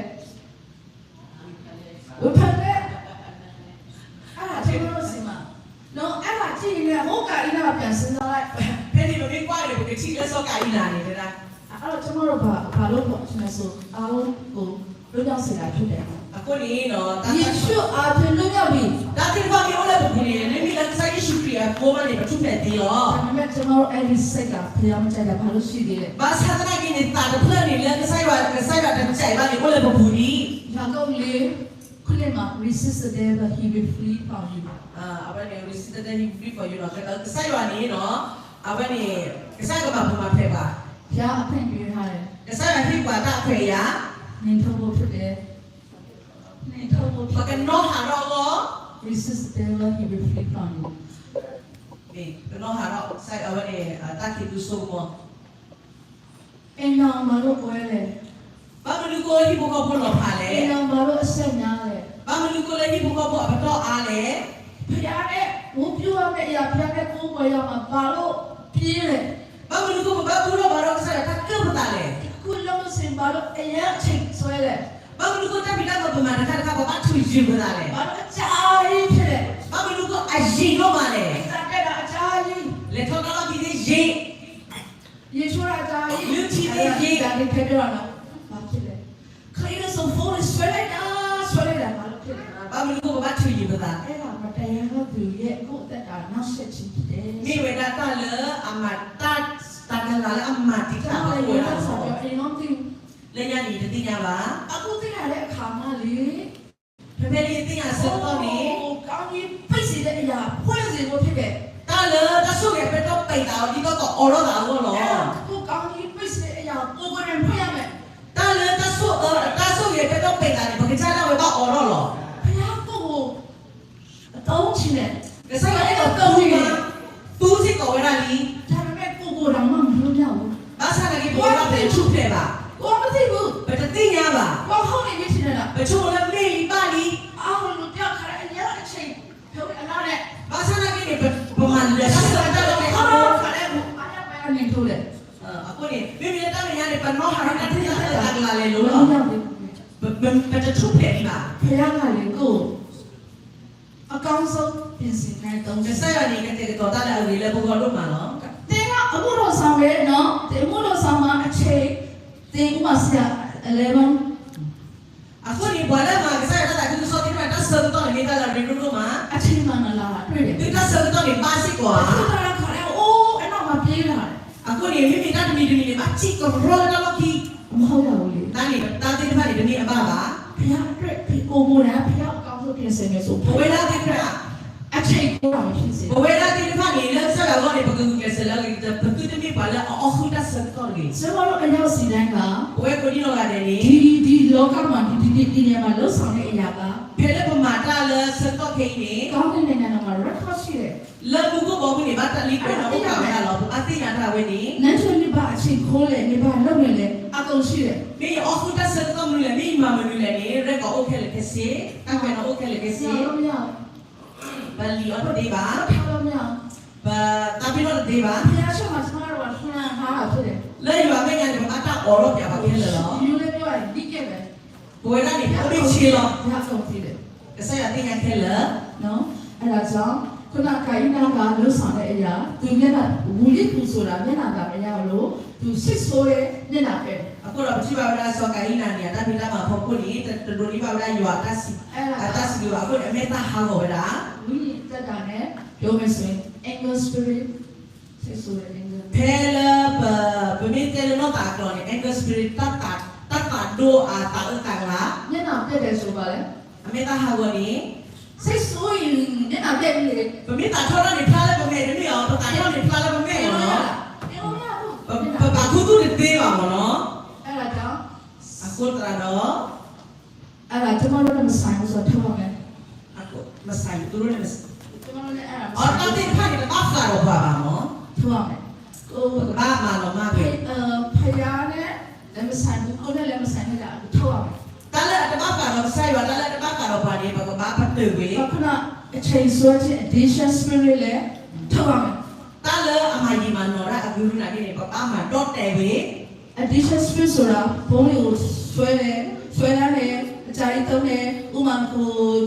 ဝေဖန်တယ်. အဲ့ဒါ ကျွန်တော်တို့ဆီမှာ နော် အဲ့ဒါကြည့်ရင်လည်း ဟိုးကၢ်အီးနား ပြန်စဉ်းစားလိုက်. ဖဲန့ၣ်ပမ့ၢ်ကွၢ်န့ၣ် ပကထံၣ်လၢစီၤကၤအံနၤန့ၣ်တဲဒၣ် အဲ့တော့ ကျွန်တော်တို့ ဘာ ဘာလုပ်ဖို့ ကျွန်တော်ဆို အားလုံးကို လွတ်မြောက်စေတာဖြစ်တယ်. အဃိန့ၣ် ယေရှုအားဖြင့် လွတ်မြောက်ပြီ. တၢ်သ့ၣ်တဖၣ်မ့ၢ်အိၣ်လၢပပူၤန့ၣ် မ့မ့ၢ်လၢကစၢ်ယ့ၣ်ၡူးခရံာ်အဃိမးန့ၣ် ပထူၣ်ဖျဲးသ့လီၤ. ဒါပေမဲ့ ကျွန်တော်တို့ အဲ့ဒီစိတ်က ဘုရားမကြိုက်တာ ဘာလို့ရှိသေးလဲ. ဘၣ်ဆၣ်သနာ်က့န့ၣ် သးတဖျၢၣ်န့ၣ် လၢကစၢ်ယွၤ ကစၢ်ယွၤတကြိုက်ဘၣ်န့ၣ် အိၣ်လၢပပူၤဒံး. ယာကုပ်လေး ခုနစ်မှာ resist the devil, he will flee from you. အဝဲန့ၣ် resist the devil, he will flee from you လီၤ. ကစၢ်ယွၤန့ၣ်လီၤ အဝဲန့ၣ် ကစၢ်ယွၤကမၤပူၤမၤဖျဲးပှၤ ဘုရားအခွင့်ပေးထားတယ်. ကစၢ်ယွၤဟ့ၣ်ပှၤတၢ်အခွဲးအယာ် နှင်ထုတ်ဖို့ဖြစ်တယ်. နှင်ထုတ်ဖို့ ပကနီၣ်ဟးထီၣ်အဂီၢ် resist the devil, he will flee from you. ကနီၣ်ဟးထီၣ် ကစၢ်ယွၤအဝဲန့ၣ် တၢ်ခံးသူဆိကမိၣ် အိမ်ထောင်ဘာလို့ကွဲလဲ. ဘၣ်မနုၤဃိဟံၣ်ဖိဃီဖိလီၤဖးလဲၣ်. အိမ်ထောင်ဘာလို့အစက်များလဲ. ဘၣ်မနုၤဃိလၢဟံၣ်ဖိဃီဖိအပတီၢ်အါလဲၣ်. ဘုရားနဲ့ ဝတ်ပြုရမယ့်အရာ ဘုရားနဲ့ကိုးကွယ်ရမှာ ဘာလို့ပြင်းလဲ. ဘၣ်မနုၤဃိပဘၣ်ဘူၣ်ထီၣ်ဘါထီၣ်ကစၢ်ယွၤတၢ်ကၢၣ်ပသးလဲၣ်. အခုလုပ်လို့ဆိုရင် ဘာလို့အရမ်းအချိန်ဆွဲလဲ. ဘၣ်မနုၤဃိတၢ်ဖံးတၢ်မၤပမၤတခါတခါ ပဘၣ်ထုးယံာ်ပသးလဲၣ်. ဘာလို့အကြာကြီးဖြစ်လဲ. ဘၣ်မနုၤဃိအယံာ်ဒိၣ်မးလဲၣ်. အသံတက်တာအကြာကြီး လဲၤထီၣ်တၢ်လီၢ်ခံသ့ၣ်ယံာ် ရေချိုးတာကြာကြီး နုထံသ့ၣ်ယံာ် ဒါတွေထဲပြောတာနော် ဘာဖြစ်လဲ ခရီးလို့ဆို phone ဆွဲလိုက်တာ ဆွဲလိုက်တာ ဘာလို့ဖြစ်လဲ ဘၣ်မနုၤဃိပဘၣ်ထုးယံာ်ပသး အဲ့ဒါ မတရားသူရဲ့ ကိုယ့်အသက်တာ နှောင့်ယှက်ခြင်းဖြစ်တယ်. မ့ၢ်ဝဲဒၣ်တၢ်လၢအမၤတၢ် တၢ်ကလၤလၢအမၤတံာ်တာ်အဃိဝဲဒၣ်လီၤ. လၢညါန့ၣ် ယတသ့ၣ်ညါဘၣ်. အခုသိလာတဲ့အခါမှလေ ဖဲဖဲန့ၣ်ယသ့ၣ်ညါအဆၢကတီၢ်န့ၣ် ကောင်းကြီးပိတ်စေတဲ့အရာ ဖွင့်စေဖို့ဖြစ်တယ်. တၢ်လၢတၢ်ဆိၣ်ဂ့ၤအပဲတြီပိတ်သးအီၤ ဒ်သိးကအိးထီၣ်သးအဂီၢ်လီၤ. ကိုယ်ကောင်းကြီးပိတ်စေတဲ့အရာ ကိုယ်ကိုယ်တိုင်ဖွင့်ရမယ်. တၢ်လၢတၢ်ဆိၣ်အၢ တၢ်ဆိၣ်ဂ့ၤအပဲတြီပိတ်သးန့ၣ် ပကစၢ်ဒၣ်ဝဲဘၣ်အိးထီၣ်လီၤ. ဘုရားကိုယ်ကို အသုံးချင်တယ်. ကစၢ်ယွၤအဲၣ်ဒိးသူမး သူစ့ၢ်ကီးဝဲဒၣ်လံ. ဒါပေမဲ့ ကိုယ်ကိုယ်တောင်မှ မလွတ်မြောက်ဘူး. ဘၣ်ဆၣ်သနာ်က့ ပဝဲဒၣ်ပတထူၣ်ဖျဲးဘၣ်. ကိုယ်မသိဘူး. ပတသ့ၣ်ညါဘၣ်. ကိုယ်ဟုတ်နေပြီထင်နေတာ. ပဆိကမိၣ်လၢမ့ၢ်လံဘၣ်လံ. အားလုံးလွတ်မြောက်ထားတဲ့အရာအချိန် ဖြုတ်အနားနဲ့ ဘၣ်ဆၣ်သနာ်က့န့ၣ် ပမၤလၢတၢ်ဆၢကတီၢ်လၢ ခါခါခါခါ အါရပါရနေထိုးတယ်. အဃိန့ၣ် မ့မ့ၢ်လၢတၢ်မဲာ်ညါန့ၣ် ပနီၣ်ဟးထီၣ်တၢ်သ့ၣ်တၢ်လၢတၢ်ကလၤလဲၤလိၤလီၤ. ပတထူၣ်ဖျဲးလံဘၣ်. ဘုရားကလည်း ကိုယ့် အကောင်းဆုံး ပြင်ဆင်ထားတဲ့ သုံး ကစၢ်ယွၤန့ၣ် ကတဲာ်ကတီၤတၢ်လၢအဂ့ၤလၢပဂီၢ်ဒိၣ်မးလီၤ. သင်က အမှုတော်ဆောင်ပဲနော် သင်အမှုတော်ဆောင်မှာ အချိန် သင် ဥပမာ ဆရာ eleven အဃိန့ၣ် ပှၤလၢအမၤကစၢ်ယွၤတၢ်သးခုကစီၣ်သ့ၣ်တဖၣ် တၢ်ဆၢကတီၢ်န့ၣ် မ့ၢ်တၢ်လၢအရ့ဒိၣ်ဒိၣ်မး အချိန်မှန်မှန်လာတာတွေ့တယ်. သုတၢ်ဆၢကတီၢ်န့ၣ် ဘၣ်စ့ၢ်ကီးဧါ. တချို့ကျတော့ ခါတိုင်း အိုး အနောက်မှာ ပြေးလာတယ်. မ့မ့ၢ်တၢ်တမံၤတမံၤန့ၣ် ဘၣ်စံၣ်ကရီတၢ်လီၢ်ခံ, မဟီၣ်ယၤဝံၤလံ, တၢ်န့ၣ် တၢ်သ့ၣ်တဖၣ်န့ၣ် တမ့ၢ်အဘၣ်ဘၣ်. ဘုရားအတွက် ဘုရားကိုယ်ကိုယ်တိုင် ဘုရားအကောင်းဆုံး ပြင်ဆင်မယ်ဆို ပဝဲဒၣ်သ့ၣ်တဖၣ် အချိန်ကိုယ်တိုင် ဖြစ်စေ ပဝဲဒၣ်သ့ၣ်တဖၣ်န့ၣ် လၢကစၢ်ယွၤအဂီၢ်န့ၣ် ပကဂုာ်ကျဲးစၢးလၢအဂ့ၤကတၢၢ် ပသုတမ့ၢ်ပှၤလၢအအီၣ်ဃုာ်တၢ်ဆၢကတီၢ်တဂ့ၤ. ကျွန်တော်တို့ အယောက်စီတိုင်းက ပဝဲကိးဒံနီၢ်ဂၤဒဲးန့ၣ် ဒီ ဒီလောကမှာ ဒီ ဒီ ဒီ ဒီနေရာမှာ လုပ်ဆောင်တဲ့အရာက ဖဲလၢပမၤတၢ်လၢဆၢကတီၢ်ခဲအံၤန့ၣ် ကောင်းကင်နိုင်ငံတော်မှာ record ရှိတယ် လၢမူခိၣ်ဘီမုၢ်န့ၣ် ဘၣ်တၢ်လံကွဲးနီၣ်အိၣ်ဃာ်ဝဲဒၣ်လီၤ. ပဘၣ်သ့ၣ်ညါတၢ်ဝဲန့ၣ် နန်းတော်နှစ်ပါး အချိန်ခွဲလဲၣ် နှစ်ပါးလုပ်မယ်လဲၣ် အကုန်ရှိတယ် မ့ၢ်ယအီၣ်ဃုာ်တၢ်ဆၢကတီၢ်မနုၤလဲၣ် မ့ၢ်ယမၤမနုၤလဲၣ်န့ၣ် record အိၣ်ခဲလၢာ်ခဲဆ့, တၢ်ကွဲးနီၣ်အိၣ်ခဲလၢာ်ခဲဆ့ ပလံာ်အီၣ်တသ့ဘၣ်, ပတၢ်ပ့ၤနီၣ်တသ့ဘၣ်, လၢယွၤမဲာ်ညါန့ၣ် ပဘၣ်တၢ်အိးထီၣ်ပၠးပှၤခဲလၢာ်လီၤ. ပဝဲဒၣ်န့ၣ် ပအိၣ်ဘၣ်ဆ့လီၤ, ကစၢ်ယွၤသ့ၣ်ညါခဲလၢာ် အဲဒါကြောင့် ခုနက ကာယနက လုပ်ဆောင်တဲ့အရာ သူမျက်နှာ ဝူလီပူဆိုတာ မျက်နှာသာမရလို့ သူစိတ်ဆိုးတဲ့မျက်နှာပဲ အဃိဒီးပထံၣ်ဘၣ်ဝဲဒၣ်စီၤကၤယံနၤန့ၣ် အတၢ်ဖံးတၢ်မၤအဖီခိၣ်န့ၣ် တဒိးန့ၢ်ဘၣ်ဝဲဒၣ်ယွၤအတၢ်စံးဘျုးဘၣ်အဃိန့ၣ် အမဲာ်သၣ်ဟးဂီၤဝဲဒၣ်, ဝိညာဉ်သက်တာနဲ့ ပြောမယ်ဆိုရင် anger spirit စိတ်ဆိုးတဲ့ anger ဖဲလၢပ ပမ့ၢ်တဲလၢနီၢ်သးအကျိာ်န့ၣ် anger spirit တၢ်သး တၢ်သးဒိၣ်အသးအၢသးကျါ မျက်နှာပျက်တယ်ဆိုပါလေ အမဲာ်သၣ်ဟးဂီၤန့ၣ် စိတ်ဆိုးရင် မျက်နှာပျက်ပြီလေ ပမ့ၢ်သးထီၣ်ထီၣ်န့ၣ် ဖျါလၢပမဲာ်တမ့ၢ်အီၤ ပသးထီၣ်န့ၣ် ဖျါလၢပမဲာ်လီၤနီၤ, ပဘၣ်ခူသူၣ်တသ့ဘၣ်မ့ၢ်နီၤ, အဃိသတးဒီး အဲ့ဒါ ကျမတို့နဲ့မဆိုင်ဘူးဆိုတော့ ထုတ်ရမယ်. မဆိုင်ဘူး, သူတို့နဲ့ မဆိုင်ဘူး. အတၢ်သ့ၣ်တဖၣ်န့ၣ် တဘၣ်ဃးဒီးပှၤဘၣ်မ့ၢ်, ထုတ်ရမယ်. ပကဘၣ်မၤလီၤမၢ်ကွံာ်, ဘုရားနဲ့လည်းမဆိုင်ဘူး, ကိုယ်နဲ့လည်းမဆိုင်ဘူး, ထုတ်ရမယ်. တၢ်လၢအတဘၣ်ဃးဒီးကစၢ်ယွၤ, တၢ်လၢအတဘၣ်ဃးဒီးပှၤန့ၣ် ပကဘၣ်ပတုာ်ကွံာ်, ခုန အချိန်ဆွဲခြင်း addiction spirit လည်း ထုတ်ရမယ်. တၢ်လၢအမၤယံာ်မၤနီၤတၢ်အကရူၢ်နၤန့ၣ် ပကဘၣ်မၤဒီၣ်တဲာ်ကွံာ် addiction spirit ဆိုတာ ဘုန်းတွေကိုဆွဲတယ်, ဆွဲလန်းတယ်, အကြာကြီးသုံးတယ်, ဥမာ ဟို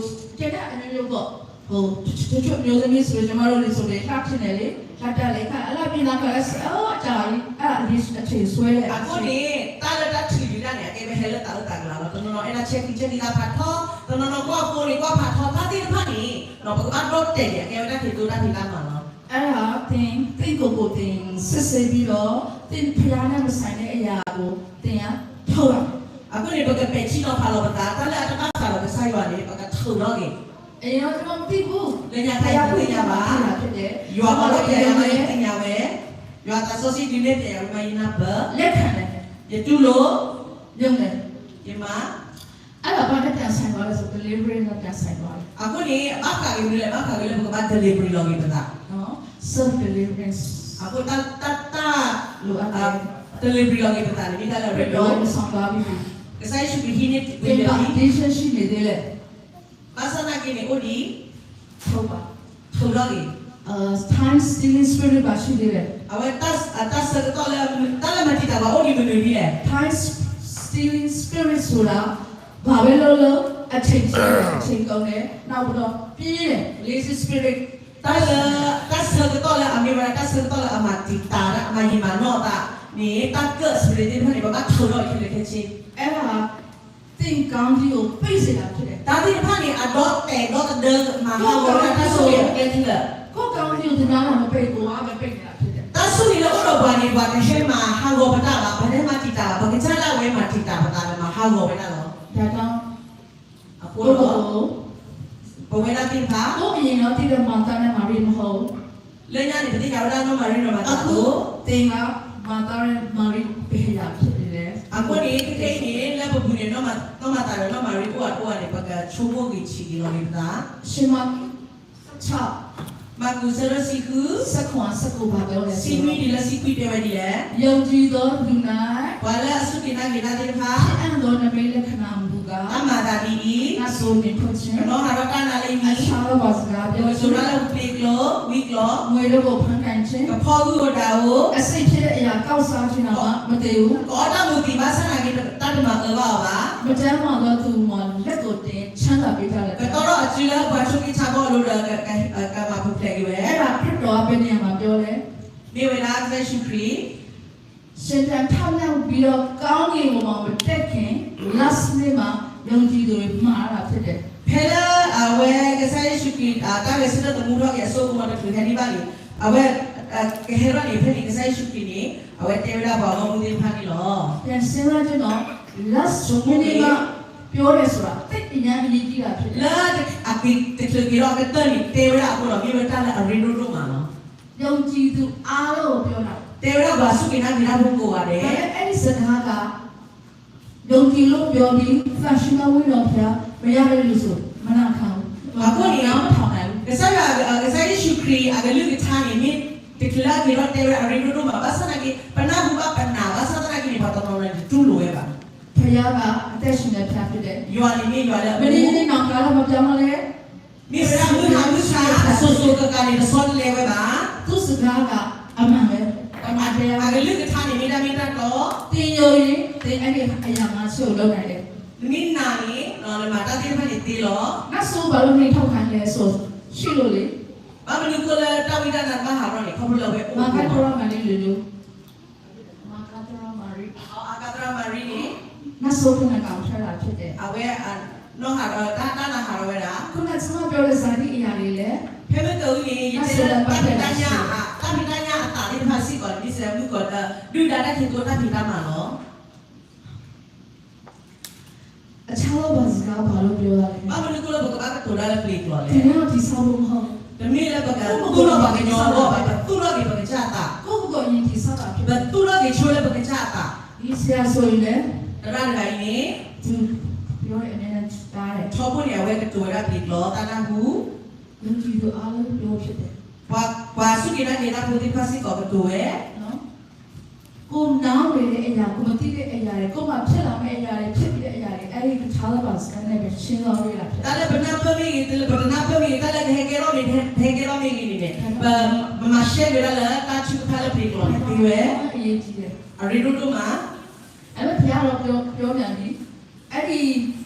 ကျန်တဲ့အမျိုးမျိုးပေါ့, ဟို တချို့မျိုးသမီးဆိုရင် ညီမတို့တွေဆိုရင် လှထင်တယ်လေ, လှတတ်လေ, ခါ အဲ့ဒါပြင်တာကလည်း ဆဲ အိုး အကြာကြီး, အဲ့ဒါ addiction အချိန်ဆွဲတယ်. အဃိန့ၣ် တၢ်လၢတၢ်ထုးယုာ်တၢ်န့ၣ် အကဲဝဲဟဲလၢသးအၢသးကျါလီၤ. တနီၤနီၤ အဲၣ်ဒၣ် check ဂံၢ် check ဂံၢ် တၢ်ဖးထီ, တနီၤနီၤ ကွၢ်ဖိန့ၣ် ကွၢ်ဖးထီ, တၢ်သ့ၣ်တဖၣ်န့ၣ် ပကဘၣ်ဒီၣ်တဲာ်န့ၣ် အကဲဝဲတၢ်ဖံးသိတၢ်ဖံးတၢ်မၤလီၤ. အဲ့ဒါ သင် သင့်ကိုယ်ကိုယ် သင် စစ်ဆေးပြီးတော့ သင် ဘုရားနဲ့မဆိုင်တဲ့အရာကို သင်က ထုတ်ရမယ်. အဃိန့ၣ် ပကပဲာ်ထံနီၤဖးလီၤပသး, တၢ်လၢအတဘၣ်ဃးဒီးကစၢ်ယွၤန့ၣ် ပကထုးထီၣ်က့ၤ. အရင်တော့ ကျွန်တော်မသိဘူး. လၢညါခါအံၤ ပတသ့ၣ်ညါဘၣ်, ယွၤအိးထီၣ်ပျဲယၤမး ယသ့ၣ်ညါဝဲ, ယွၤသးစီဆှံဒုးနဲၣ်ပျဲယၤဝဲမး ယနၢ်ပၢၢ်, လက်ခံတယ်, ယတူၢ်လိာ်, ယုံတယ်, ယမၤ အဲ့ဒါ ဘာနဲ့ပြန်ဆိုင်သွားလဲဆို deliverance နဲ့ ပြန်ဆိုင်သွားတယ်. အဃိန့ၣ် အဘၣ်ဃးက့ၤမနုၤလဲၣ်, ဘၣ်ဃးက့ၤလၢပကဘၣ် delivery လီၤက့ၤပသး, self deliverance. အဃိတၢ် တၢ် လိုအပ်တယ်, delivery လီၤက့ၤပသးန့ၣ် မ့ၢ်တၢ်လၢအရ့ဒိၣ်, ကစၢ်ယ့ၣ်ၡူးခရံာ်ဟံးန့ၢ်ဝံၤလံ, ဘၣ်ဆၣ်သနာ်က့န့ၣ် အိၣ်ဒံး ထုးထီၣ်က့ၤ, time stealing spirit ပါရှိသေးတယ်. အဝဲ တၢ်ဆၢကတီၢ်လၢ တၢ်လၢမၤတံာ်တာ်ပှၤအိၣ်ဒံးမနုၤဒ်လဲၣ်. Time stealing spirit ဆိုတာ ဘာပဲလုပ်လုပ် အချိန်ဆွဲတယ်, အချိန်ကုန်တယ်, နောက်ပြီးတော့ ပြေးတယ်, lazy spirit. တၢ်လၢ တၢ်ဆၢကတီၢ်လၢအမ့ၢ်ဝဲဒၣ် တၢ်ဆၢကတီၢ်လၢအမၤတံာ်တာ် အမၤယံာ်မၤနီၢ်အသးန့ၣ် တၢ်ကၢၣ် spirit သ့ၣ်တဖၣ်န့ၣ် ပဘၣ်ထုးထီၣ်ခဲလၢာ်ခဲဆ့. အဲဒါ သင့်ကောင်းကျိုးကို ပိတ်စေတာဖြစ်တယ်. တၢ်သ့ၣ်တဖၣ်န့ၣ် အဒီးတဲာ်ဒီသဒၢ မၤဟးဂီၤဝဲဒၣ်တၢ်ဆိၣ်ဂ့ၤအကျဲခဲလၢာ်. ကိုယ့်ကောင်းကျိုးသနားတာမပိတ်ဘူး, အပိတ်နေတာဖြစ်တယ်. တၢ်ဆိၣ်ဂ့ၤလၢအိၣ်ဒီးပှၤန့ၣ် ပှၤတဟဲမၤဟးဂီၤပတၢ်ဘၣ်, ပှၤတဟဲမၤတံာ်တာ်ဘၣ်, ပကစၢ်ဒၣ်ဝဲမၤတံာ်တာ်ပသးဒီး မၤဟးဂီၤဝဲဒၣ်လီၤ. ဒါကြောင့် အဃိဒီး ကိုယ့်ကိုယ်ကို ပဝဲဒၣ်သ့ၣ်တဖၣ် ကိုယ့်အရင်ကသိတဲ့ မာသနဲ့ မာရိ မဟုတ်ဘူး. လၢညါန့ၣ် ပသ့ၣ်ညါဝဲဒၣ်နီၢ်မၤရံဒီးမၤသးအသိး, အခု သင်က မာသနဲ့ မာရိ ဘယ်အရာဖြစ်နေလဲ. အဃိန့ၣ် ခဲခဲအံၤန့ၣ် လၢပပူၤန့ၣ် နီၢ်မၤသးဒီးနီၢ်မၤရံအိၣ်ဧါတအိၣ်ဧါန့ၣ် ပကဆိကမိၣ်ဂ့ၤဆံးက့ၤလီၤက့ၤပသး. ရှင်မ မၢ်ကူး ဆၢဒိၣ်တဆံဃု ဆယ့်ခွန် ဆယ့်ကိုး ဘာပြောလဲဆိုတော့ ဆံနွံတုၤလၢဆံခွံတဲဝဲဒ်လဲၣ်. ယုံကြည်သောသူ၌ ပှၤလၢအစူၢ်က့ၤနာ်က့ၤတၢ်သ့ၣ်တဖၣ် ဖြစ်အံ့သော နမိတ်လက္ခဏာမူကား တၢ်မၤအသးဒ်အံၤ ငါ့စိတ်နှင့် ထိန်းခြင်း ကနီၣ်ဟးထီၣ်တၢ်နါလၢယမံၤ အဆၢသော် ပှၤစကားပြောခြင်း ကတိၤတၢ်လၢပျ့ၤကျိာ် ဝံကျိာ် ငွေတို့ကို ဖန်ခိုင်ခြင်း ကဖီဂုၢ်ဧိၤဒၣ်ဧိၤ အဆိပ်ဖြစ်တဲ့အရာ ကောက်စားခြင်းတောင် မသေဘူး ကအီၣ်တၢ်မူးသံးဘၣ်ဆၣ်နာ်က့ တၢ်တမၤအၢဘၣ်အီၤဘၣ်. မကျန်းမာသောသူမှာ လက်ကိုတင် ချမ်းသာပေးတတ်လတံ့. ကတီၢ်ထီၣ်အစုလၢပှၤဆိးက့ဆါဘီၣ်အလိၤဒီး ကမၤပူၤဖျဲးက့ၤဝဲ အဲ့ဒါ ခရစ်တော်က ဘယ်နေရာမှာ ပြောလဲ. မ့ၢ်ဝဲဒၣ်ကစၢ်ယ့ၣ်ၡူးခရံာ် ရှင်ပြန်ထမြောက်ပြီးတော့ ကောင်းကင်ဘုံမှာ မတက်ခင် last နေ့မှာ ယုံကြည်သူတွေ မှားတာဖြစ်တယ်. ဖဲလၢအဝဲကစၢ်ယ့ၣ်ၡူးခရံာ် တၢ်ဂဲၤဆၢထၢၣ်သမူထီၣ်က့ၤအစိကမီၤတချုးဟဲန့ၢ်ဘၣ်န့ၣ် အဝဲ ကဟဲထီၣ်န့ၣ် ဖဲန့ၣ် ကစၢ်ယ့ၣ်ၡူးခရံာ်န့ၣ် အဝဲတဲဝဲဒၣ်ပှၤဂီၢ်မုၢ်သ့ၣ်တဖၣ်န့ၣ်လီၤ. ပြန်စဉ်းစားကြည့်နော်, လမ်းဆုံးမနေ့ကပြောတယ်ဆိုတာ သိပ်အရေးကြီးတာဖြစ်တယ်. လၢအက့ၤတချုးက့ၤထီၣ်အကတၢၢ်န့ၣ် တဲဝဲဒၣ်အဃိဒီး မ့ၢ်ဝဲတၢ်လၢအရ့ဒိၣ်ဒိၣ်မးလီၤ. ယုံကြည်သူအားလုံးကိုပြောတာ, တဲဝဲဒၣ်ပှၤစူၢ်က့ၤနာ်က့ၤတၢ်ဖိကိးဂၤဒဲး, ဒါပေမဲ့ အဲဒီစကားက ယုံကြည်လို့ပြောပြီး သန့်ရှင်းသောဝိညာဉ်တော်ဘုရား မရတဲ့လူဆို မနာခံဘူး. အဃိန့ၣ် နားမထောင်နိုင်ဘူး. ကစၢ်ယွၤ ကစၢ်ယ့ၣ်ၡူးခရံာ်အကလုၢ်ကထါန့ၣ် မ့ၢ်တချုးလၢအက့ၤထီၣ်တဲဝဲဒၣ်အရ့ဒိၣ်ဒိၣ်မး, ဘၣ်ဆၣ်သနာ်က့ ပနၢ်ဟူဘၣ်ပနာ်, ဘၣ်ဆၣ်သနာ်က့န့ၣ် ပှၤတနီၤနီၤန့ၣ် တတူၢ်လိာ်ဝဲဘၣ်. ဘုရားက အသက်ရှင်တဲ့ဘုရားဖြစ်တယ်. ယွၤန့ၣ်မ့ၢ်ယွၤလၢအမူ, မနေ့ကနေ့ နောင်ကာလ မပြောင်းလဲ မ့ၢ်ဝဲဒၣ်မုၢ်ဟါမုၢ်ဆါ အစိၤစိၤကကးန့ၣ် တဆီတလဲဝဲဘၣ်. သူ့စကားက အမှန်ပဲ အကလုၢ်ကထါန့ၣ် မ့ၢ်တၢ်မ့ၢ်တၢ်တီ, သင်ယုံရင် သင်အဲ့ဒီအရာငါးချက်ကိုလုပ်နိုင်တယ်. နမ့ၢ်နာ်န့ၣ် နမၤတၢ်သ့ၣ်တဖၣ်န့ၣ်သ့လီၤ. နတ်ဆိုး ဘာလို့နှင်ထုတ်ခိုင်းလဲဆို ရှိလို့လေ. ဘၣ်မနုၤအဃိလၢတၢ်ဝံတၢ်နါတဘၣ်ဟးထီၣ်န့ၣ် ခီဖျိလၢအဝဲအိၣ်မၤကါသရၣ်မၤရံ လူလူ မၤကါသရၣ်မၤရံ အကါသရၣ်မၤရံန့ၣ် နတ်ဆိုး ခုနစ်ကောင် ထွက်လာဖြစ်တယ်. အဝဲ နီၢ်ဟးထီၣ် တၢ် တၢ်နၤဟးထီၣ်ဝဲဒၣ် ခုနက ကျွန်မပြောတဲ့ ဇာတိအရာတွေလည်း ဖဲမ့ၢ်တအူန့ၣ် ယတဲလၢတၢ်ဖံးတၢ်ညၣ်အ တၢ်ဖံးတၢ်ညၣ်အသးသ့ၣ်တဖၣ်စ့ၢ်ကီးန့ၣ် မ့ၢ်စဲးမုၢ်ကီး ဒုၣ်ဒါတၢ်ခံးသိတၢ်ဖံးတၢ်မၤလီၤ. အဆၢလီၤပှၤစကား ဘာလို့ပြောတာလဲ. ဘၣ်မနုၤအဃိလၢပကဘၣ်ကတိၤတၢ်လၢပျ့ၤကျိာ်လဲၣ်. သူများတည်ဆောက်ဖို့မဟုတ်ဘူး. တမ့ၢ်လၢပကသူၣ်ထီၣ်ပှၤကညီအဂီၢ်ဘၣ်, ပသူၣ်ထီၣ်က့ၤပကစၢ်အသး, ကိုယ့်ကိုယ်ကိုယ်အရင်တည်ဆောက်တာဖြစ်တယ်. ပသူၣ်ထီၣ်က့ၤဆိလၢပကစၢ်အသး. ဒီဆရာဆိုရင်လည်း သရၣ်တဂၤအံၤန့ၣ် သူပြောတဲ့အမြဲတမ်းကြားတယ်. ထီဘိန့ၣ် အဝဲကတိၤဝဲဒၣ်ပျ့ၤကျိာ် တၢ်နၢ်ဟူ ယုံကြည်သူအားလုံးပြောဖြစ်တယ်. ပှၤစူၢ်က့ၤနာ်က့ၤတၢ်ဖိသ့ၣ်တဖၣ်စ့ၢ်ကီးကတိၤဝဲ ကိုယ်နားနေတဲ့အရာ, ကိုယ်မသိတဲ့အရာတွေ, ကိုယ်မှာဖြစ်လာမယ့်အရာတွေ, ဖြစ်ပြီးတဲ့အရာတွေ, အဲ့ဒီကထားလို့ပါစကားနဲ့ပဲရှင်းသွားလို့ရတာဖြစ်တယ်. တၢ်လၢပနၢ်ပၢၢ်မ့ၢ်ဂ့ၤ, တၢ်လၢပတနၢ်ပၢၢ်မ့ၢ်ဂ့ၤ, တၢ်လၢကဟဲကဲထီၣ်မ့ၢ်, ဟဲကဲထီၣ်မ့ၢ်ဂ့ၤန့ၣ်န့ၣ်, ပမၤရှဲက့ၤဒၣ်လၢတၢ်ထုကဖၣ်လၢပျ့ၤကျိာ်န့ၣ်သ့ဝဲ, အရ့ဒိၣ်ဒိၣ်မး. အဲ့တော့ဘုရားတော့ပြော, ပြောပြန်ပြီ. အဲ့ဒ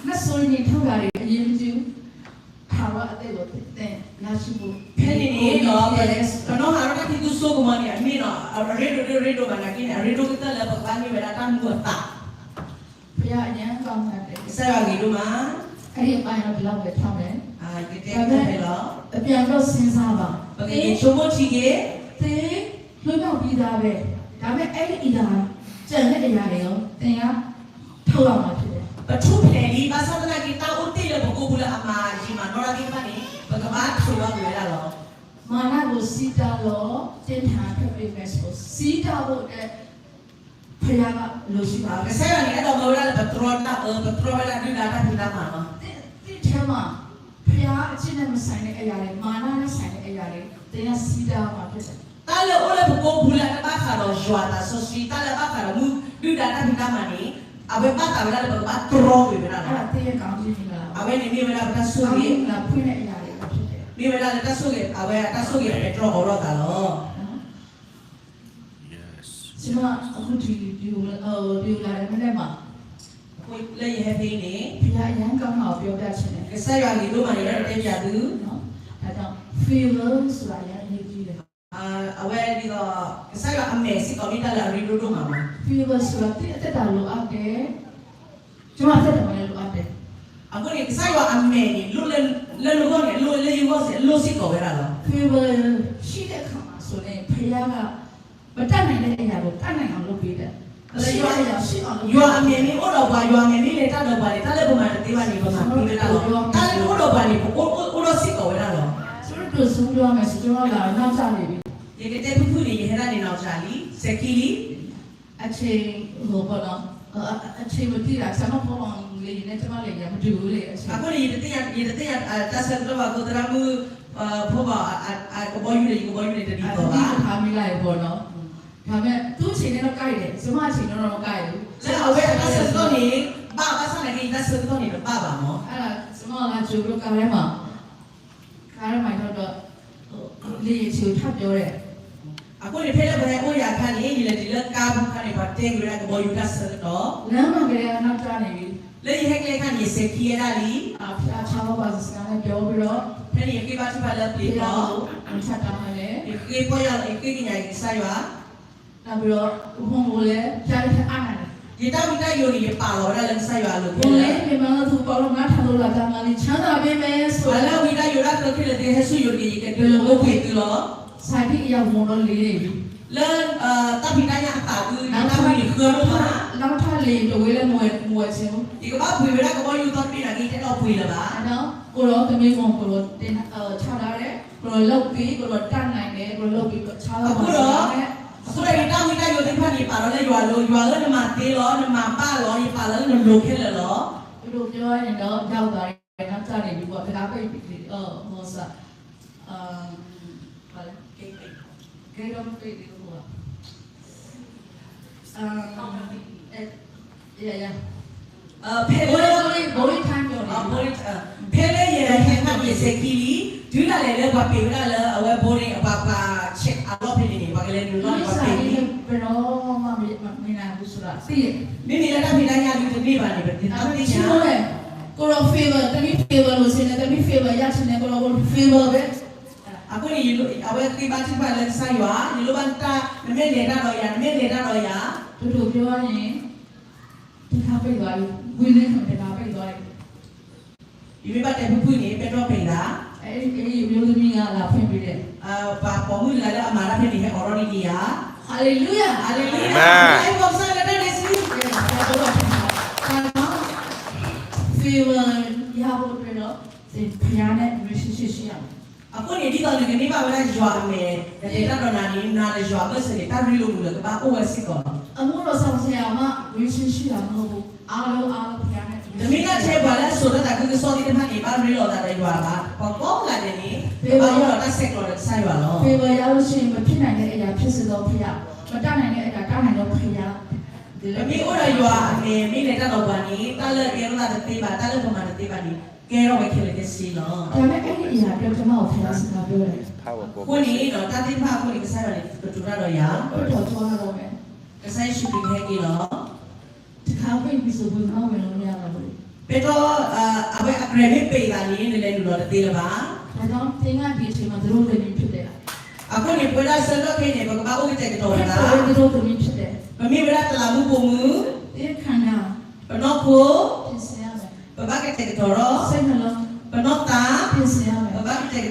ီနတ်ဆိုးနှင်ထုတ်တာတွေအရေးမကြီးဘူး. ဖဲန့ၣ်န့ၣ်ဒီး ပနီၢ်ဟးထီၣ်တၢ်ခံးသူစိကမီၤန့ၣ် အမ့ၢ်နီၤ အရ့ဒိၣ်ဒိၣ်ရ့ဒိၣ်ဘၣ်နာ်က့န့ၣ် အရ့ဒိၣ်ကတၢၢ်လၢပကဘၣ်မ့ၢ်ဝဲဒၣ်တၢ်မူအသး. ဘုရားအရမ်းကောင်းတယ်. ကစၢ်ယွၤဂ့ၤဒိၣ်မး. အဲ့ဒီအပိုင်းတော့ဒီလောက်ပဲထားမယ်. ကတဲဖဲလီၤ. ပြန်ပြီးတော့စဉ်းစားပါ. ပကဆိကမိၣ်ထံက့ၤ. သင်လွတ်မြောက်ပြီးသားပဲ. ဒါပေမဲ့အဲ့ဒီအရာကျန်တဲ့အရာတွေရောသင်ကထုတ်ရမှာဖြစ်တယ်. ပထူၣ်ဖျဲးလံ, ဘၣ်ဆၣ်သနာ်က့ တၢ်အိၣ်တ့ၢ်လၢပကိာ်ပူၤလၢအမၤယံာ်မၤနီၢ်တၢ်သ့ၣ်တဖၣ်န့ၣ် ပကဘၣ်ထုးထီၣ်ကွံာ်ဝဲဒၣ်လီၤ. မာနကိုဆီးတားလော့, သင်ထံထွက်ပေမယ့်ဆို, ဆီးတားဖို့အတွက် ဘုရားကလိုရှိတာ. ကစၢ်ယွၤန့ၣ် အဲၣ်ဒိးမၢဝဲဒၣ်လၢပတြီတၢ်အၢ, ပတြီဝဲဒၣ်ဒုၣ်ဒါတၢ်ဖံးတၢ်မၤလီၤ. သင့်ထဲမှာ ဘုရားအကျင့်နဲ့မဆိုင်တဲ့အရာတွေ, မာနနဲ့ဆိုင်တဲ့အရာတွေ သင်ကဆီးတားရမှာဖြစ်တယ်. တၢ်လၢအိၣ်လၢပကိာ်ပူၤလၢအတဘၣ်ဃးဒီးယွၤအသးစီဆှံ, တၢ်လၢအဘၣ်ဃးဒီးမုၢ်ဒုၣ်ဒါတၢ်ဖံးတၢ်မၤန့ၣ် အဝဲဘၣ်သးဝဲဒၣ်လၢပကဘၣ်တြီကွံာ်ဝဲဒၣ်လီၤ. အဝဲန့ၣ်မ့ၢ်ဝဲဒၣ်ပတၢ်ဆိၣ်ဂ့ၤ, မ့ၢ်ဝဲဒၣ်လၢတၢ်ဆိၣ်ဂ့ၤ, အဝဲအတၢ်ဆိၣ်ဂ့ၤအပဲတြီအီၤထီၣ်သးလီၤ. လၢယဟဲဖဲအံၤန့ၣ်, ကစၢ်ယွၤဂ့ၤဒိၣ်မးန့ၣ် လၢတဲပၠးသု, အဝဲဒ်သိး ကစၢ်ယွၤအမဲာ်စ့ၢ်ကီးမ့ၢ်တၢ်လၢအရ့ဒိၣ်ဒိၣ်မးလီၤ. အဃိန့ၣ် ကစၢ်ယွၤအမဲာ်န့ၣ် လၢနဂီၢ်န့ၣ် အလိၣ်လၢယဂီၢ်စ့ၢ် အလိၣ်စ့ၢ်ကီးဝဲဒၣ်လီၤ. ယွၤအမဲာ်မ့ၢ်အိၣ်ဒီးပှၤ, ယွၤအမဲာ်မ့ၢ်လဲၤတၢ်ဒီးပှၤန့ၣ် တၢ်လၢပမၤတသ့ဘၣ်န့ၣ် ပမၤသ့ဝဲဒၣ်လီၤ. တၢ်လၢအိၣ်ဒီးပှၤန့ၣ် ပအိၣ်ဒီးစ့ၢ်ကီးဝဲဒၣ်လီၤ. ယကတဲဖုၣ်ဖုၣ်န့ၣ် ယဟဲဒၣ်န့ၣ်နီၢ်ကၠးလံ, စဲးခံလံ. အချိန်ဟိုပေါ့နော်, အချိန်မသိတာ, ဆရာမဖော်ဖော်လေးနဲ့ကျမလေးကမတူဘူးလေ, အချိန်. အဃိန့ၣ် ယတသ့ၣ်ညါတၢ်ဆၢကတီၢ်ဘၣ်အဃိ သရၣ်မုၣ်ဖိဘၣ် အကဘီယူၤန့ၣ် ယကဘီယူၤန့ၣ်တဒ်သိးဘၣ်. ဒါပေမဲ့ သူ့အချိန်နဲ့တော့ကိုက်တယ်, ကျမအချိန်နဲ့တော့မကိုက်ဘူး. လၢအဝဲအတၢ်ဆၢကတီၢ်န့ၣ် ဘၣ်ဘၣ်ဆၣ်သနာ်က့ ယတၢ်ဆၢကတီၢ်န့ၣ် တဘၣ်ဘၣ်မး. အဲ့ဒါ ကျမက ကြိုပြီးတော့ ကားထဲမှာ ကားထဲမှာ ရောက်တော့ လေယာဉ်ဆီကို ထပ်ပြောတယ်. အဃိန့ၣ် ဖဲလၢပဟဲအိၣ်ယၤအခါန့ၣ် ယလဲၤတုၤလၢကါပူၤအခါန့ၣ် ပှၤတဲက့ၤဝဲဒၣ်ကဘီယူၤတၢ်ဆၢကတီၢ်. လမ်းမှာကတည်းက နောက်ကျနေပြီ. လၢယဟဲကျဲအခါန့ၣ် ယစဲးခံဝဲဒၣ်လံ. ဖဲန့ၣ် ယဃ့ဘါထုကဖၣ်လၢပျ့ၤကျိာ်, ယဃ့ပီၢ်ယၢ်လီၤ ယဃ့ကညးက့ၤကစၢ်ယွၤ. နောက်ပြီးတော့ ကိုယ်ကိုယ်ကိုယ်လည်း ဖျားတဲ့ထက်အားနာတယ်. ယတၢ်ဝံတၢ်ယိးန့ၣ် ယပာ်လီၤဝဲဒၣ်လၢကစၢ်ယွၤအလိၤ. ကိုယ်လည်း ပင်ပန်းသောသူအပေါင်းတို့ ငါထံသို့လာကြ၊ ငါသည်ချမ်းသာပေးမယ်ဆို. ပှၤလၢအဝံတၢ်ယိးတၢ်သးခဲလၢာ်သ့ၣ် ဟဲဆူယအိၣ်တက့ၢ်, ယကဒုးအိၣ်ဘှံးသုလီၤ. ဆၣ်ဒံၣ်အယၤမူဒီးလ့ၤန့ၣ်, လၢ တၢ်ဖံးတၢ်ညၣ်အသးဝံၤ တၢ်ဝံၤန့ၣ်ဃၢလီၤမး, လၢထီၣ်လ့ၤတဝ့လၢမဝဲမဝဲဆ့, ယကဘၣ်ပှ့ၤဝဲဒၣ်ကဘီယူၤသီတဘ့ၣ်နာ်က့ ယတအဲၣ်ဒိးပှ့ၤလၢၤဘၣ်, ကိုယ်တော် သမီးမောင် ကိုယ်တော် တင် ချထားတယ်, ကိုယ်တော် လုပ်ပြီ, ကိုယ်တော် တတ်နိုင်တယ်, ကိုယ်တော် လုပ်ပြီ, အဃိဒီး အဃိဒီးယတၢ်ဝံတၢ်ယိးသ့ၣ်တဖၣ်န့ၣ် ပာ်ထီၣ်လၢယွၤအလိၤ, ယွၤဧၢ နမၤသ့လီၤ, နမၤဘၣ်လီၤ, ယပာ်လၢနလိၤခဲလၢာ်လီၤ. ဒီးပြောရရင်တော့ ရောက်ပါတယ်, နောက်ကျနေပြီပေါ့, တံခါးပိတ်ပြီး, ဟောစာ, ဘာလဲ, gate တော့မပိတ်သေးဘူးပေါ့, အဲ, ရရ, ဖဲလၢ ဘိရိ ဘိရိ time ပြောနေပြီ, ဖဲလၢယဟဲဖးယစဲးခံလံ, တုၤဒၣ်လဲာ်လၢပှၤပ့ၤဝဲဒၣ်လၢအဝဲဘိရိ အပှၤပှၤ check အလီၢ်ဖဲန့ၣ်န့ၣ် ပှၤကလဲၤနုာ်လီၤန့ၣ် ပှၤပ့ၤလံ, ဘယ်တော့မှ မ, မ, မနိုင်ဘူးဆိုတာ သိတယ်, မ့မ့ၢ်လၢတၢ်ဖံးတၢ်ညၣ်ဒုတန့ၢ်ဘၣ်န့ၣ် ပတသ့ၣ်ညါ, ကိုယ်တော် favor, သမီး favor လိုချင်တယ်, သမီး favor ရချင်တယ်, ကိုယ်တော် favor ပဲ. အဃိန့ၣ် အဝဲသ့ၣ်ဘၣ်ထုကဖၣ်လၢကစၢ်ယွၤ, နလိၣ်ဘၣ်တၢ်, နမ့ၢ်လဲၤတၢ်ဒီးယၤ, နမ့ၢ်လဲၤတၢ်ဒီးယၤ, တဒိးကၠီန့ၣ်, တခါပ့ၤဘၣ်, ဝံၤလၢခံတခါပ့ၤဘၣ်, ယမ့ၢ်ဘၣ်တဲဖုဖုန့ၣ် ပဲတြီပ့ၤသး, အမျိုးသမီးကလာဖွင့်ပေးတယ်, ပှၤပိာ်မုၣ်တဂၤလၢအမၤတၢ်ဖဲန့ၣ် ဟဲအိးထီၣ်န့ၢ်က့ၤယၤ, Hallelujah, Hallelujah, အဲၣ်ဘီကစၢ်လၢတၢ်န့ၣ်စံး, favor ရဖို့အတွက်တော့ သင်ဘုရားနဲ့ relationship ရှိရမယ်. အဃိန့ၣ် ဒ်သိးနကန့ၢ်ဘၣ်ဝဲဒၣ်ယွၤအမဲာ် နလဲၤတၢ်ဒီးနၤန့ၣ် နၤဒီးယွၤအဘၢၣ်စၢၤန့ၣ် တၢ်ရ့လိာ်မုာ်လၢကဘၣ်အိၣ်ဝဲစ့ၢ်ကီးလီၤ. အမို့တော့ ဆောင်ဆရာမ relationship တာမဟုတ်ဘူး, အားလုံးအားလုံးဘုရားနဲ့ relationship တမ့ၢ်လၢထဲပှၤလၢအစိာ်ထီၣ်သးခုကစီၣ်သ့ၣ်တဖၣ်န့ၣ် ဘၣ်ရ့လိာ်သးဒီးယွၤဘၣ်, ပှၤကိးဂၤဒဲးန့ၣ် ကဘၣ်အိၣ်ဒီးတၢ်ဆဲးကျိးဒီးကစၢ်ယွၤလီၤ. ဖေဝ်ရလို့ရှိရင် မဖြစ်နိုင်တဲ့အရာ ဖြစ်စေသောဘုရား, မတတ်နိုင်တဲ့အရာ တတ်နိုင်သောဘုရား, ပမ့ၢ်အိၣ်ဒီးယွၤအမဲာ် မ့ၢ်လဲၤတၢ်ဒီးပှၤန့ၣ် တၢ်လၢအကဲထီၣ်သးတသ့ဘၣ်, တၢ်လၢပမၤတသ့ဘၣ်န့ၣ် ကဲထီၣ်ဝဲခဲလၢာ်ခဲဆ့လီၤ. ဒါပေမဲ့ အဲ့ဒီအရာအတွက် ကျွန်မကို ဘုရားစကားပြောတယ်. အဃိန့ၣ်ဒီး တၢ်သ့ၣ်တဖၣ်အဃိန့ၣ် ကစၢ်ယွၤန့ၣ် ကတိၤတၢ်ဒီးယၤ, ကိုယ့်တော်သွားရတော့မယ်. ကစၢ်ယ့ၣ်ၡူးခရံာ်ကဟဲက့ၤလီၤ. တခါပိတ်ပြီဆို ဘယ်မှဝင်လို့မရတော့ဘူး. ပဲတြီ အဝဲအကြဲးမ့ၢ်ပ့ၤသးန့ၣ် နလဲၤနုာ်လီၤတသ့လၢၤဘၣ်. ဒါကြောင့် သင်က ဒီအချိန်မှာ သူတို့သမီးဖြစ်တယ်. အဃိန့ၣ် ပဝဲဒၣ်ဆၢကတီၢ်ခဲအံၤန့ၣ် ပကဘၣ်အိၣ်ကတဲာ်ကတီၤဝဲဒၣ်, ခရစ်တော်ရဲ့ သူတို့သမီးဖြစ်တယ်. ပမ့ၢ်ဝဲဒၣ်တလးမူပိာ်မုၣ်, သင်ခန္ဓာ, ပနီၢ်ခိ, ပြင်ဆင်ရမယ်. ပဘၣ်ကတဲာ်ကတီၤဒီး, စိတ်နှလုံး, ပနီၢ်သး, ပြင်ဆင်ရမယ်. ပဘၣ်ကတဲာ်ကတီၤဒီး,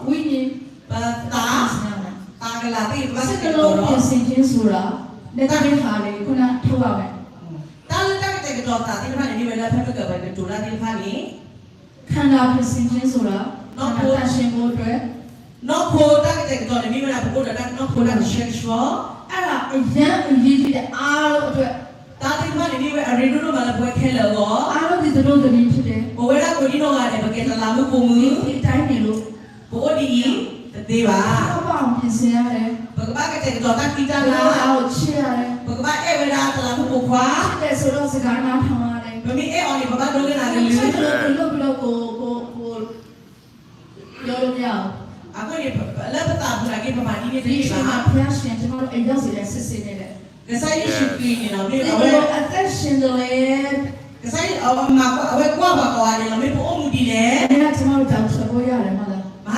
ဝိညာဉ်, ပသး, ပြင်ဆင်ရမယ်. သးကလၤသ့ၣ် ပဘၣ်ကတဲာ်ကတီၤဒီး, စိတ်နှလုံး ပြင်ဆင်ခြင်းဆိုတာ လက်သ့ၣ်ဟာလေ ခုနထုတ်ရမယ်. တၢ်လၢတၢ်ကတဲာ်ကတီၤသးသ့ၣ်တဖၣ်န့ၣ် မ့ၢ်ဝဲဒၣ်ဖဲပကဘၣ်ကတိၤတၢ်သ့ၣ်တဖၣ်န့ၣ်, ခန္ဓာ ပြင်ဆင်ခြင်းဆိုတာ သန့်ရှင်းဖို့အတွက်, နီၢ်ခိတၢ်ကတဲာ်ကတီၤန့ၣ် မ့ၢ်ဝဲဒၣ်ပအိၣ်ဒီးတၢ်နီၢ်ခိတၢ်ကဆှဲကဆှီ, အဲ့ဒါ အရမ်းအရေးကြီးတယ် အားလုံးအတွက်. တၢ်သ့ၣ်တဖၣ်န့ၣ် မ့ၢ်ဝဲအရ့ဒိၣ်ဒိၣ်မးလၢပဝဲခဲလၢာ်အဂီၢ်, အားလုံးသည် သတို့သမီးဖြစ်တယ်. ပဝဲဒၣ်ကိးဒံနီၢ်ဂၤဒဲး ပကဲတလးမူပိာ်မုၣ်, ဒီအတိုင်းနေလို့ ပအိၣ်ဒ်အံၤ, တသ့ဘၣ်. ဘဝကို ပြင်ဆင်ရတယ်. ပကဘၣ်ကတဲာ်ကတီၤတၢ်ဃံတၢ်လၤ, ဘဝကို ချစ်ရတယ်. ပကဘၣ်အဲၣ်ဝဲဒၣ်တလးမူပိာ်ခွါ, ချစ်တယ်ဆိုတော့ စကားနားထောင်ရတယ်. ပမ့ၢ်အဲၣ်အီၤန့ၣ် ပဘၣ်ဒိကနၣ်ကလုၢ်, ချစ်တယ်လို့ လုပ်ပြီးတော့ ကို ကို ကို ပြောလို့မရဘူး. အဃိန့ၣ် လၢပသးပူၤနာ်က့ ပမၤဒ်န့ၣ်တသ့ဘၣ်. ဒီအချိန်မှာ ဘုရားရှင် ကျွန်တော်တို့ အိမ်ရောက်စေတဲ့ စစ်စစ်နဲ့ ကစၢ်ယ့ၣ်ၡူးခရံာ်န့ၣ် မ့ၢ်အဝဲ ဒီလိုအသက်ရှင်သလဲ, ကစၢ်ယ့ၣ် အဝဲမၤကွၢ် အဝဲကွၢ်ပှၤကိးဂၤဒဲးလီၤ, မ့ၢ်ပအိၣ်မူဒ်လဲၣ်. မဟ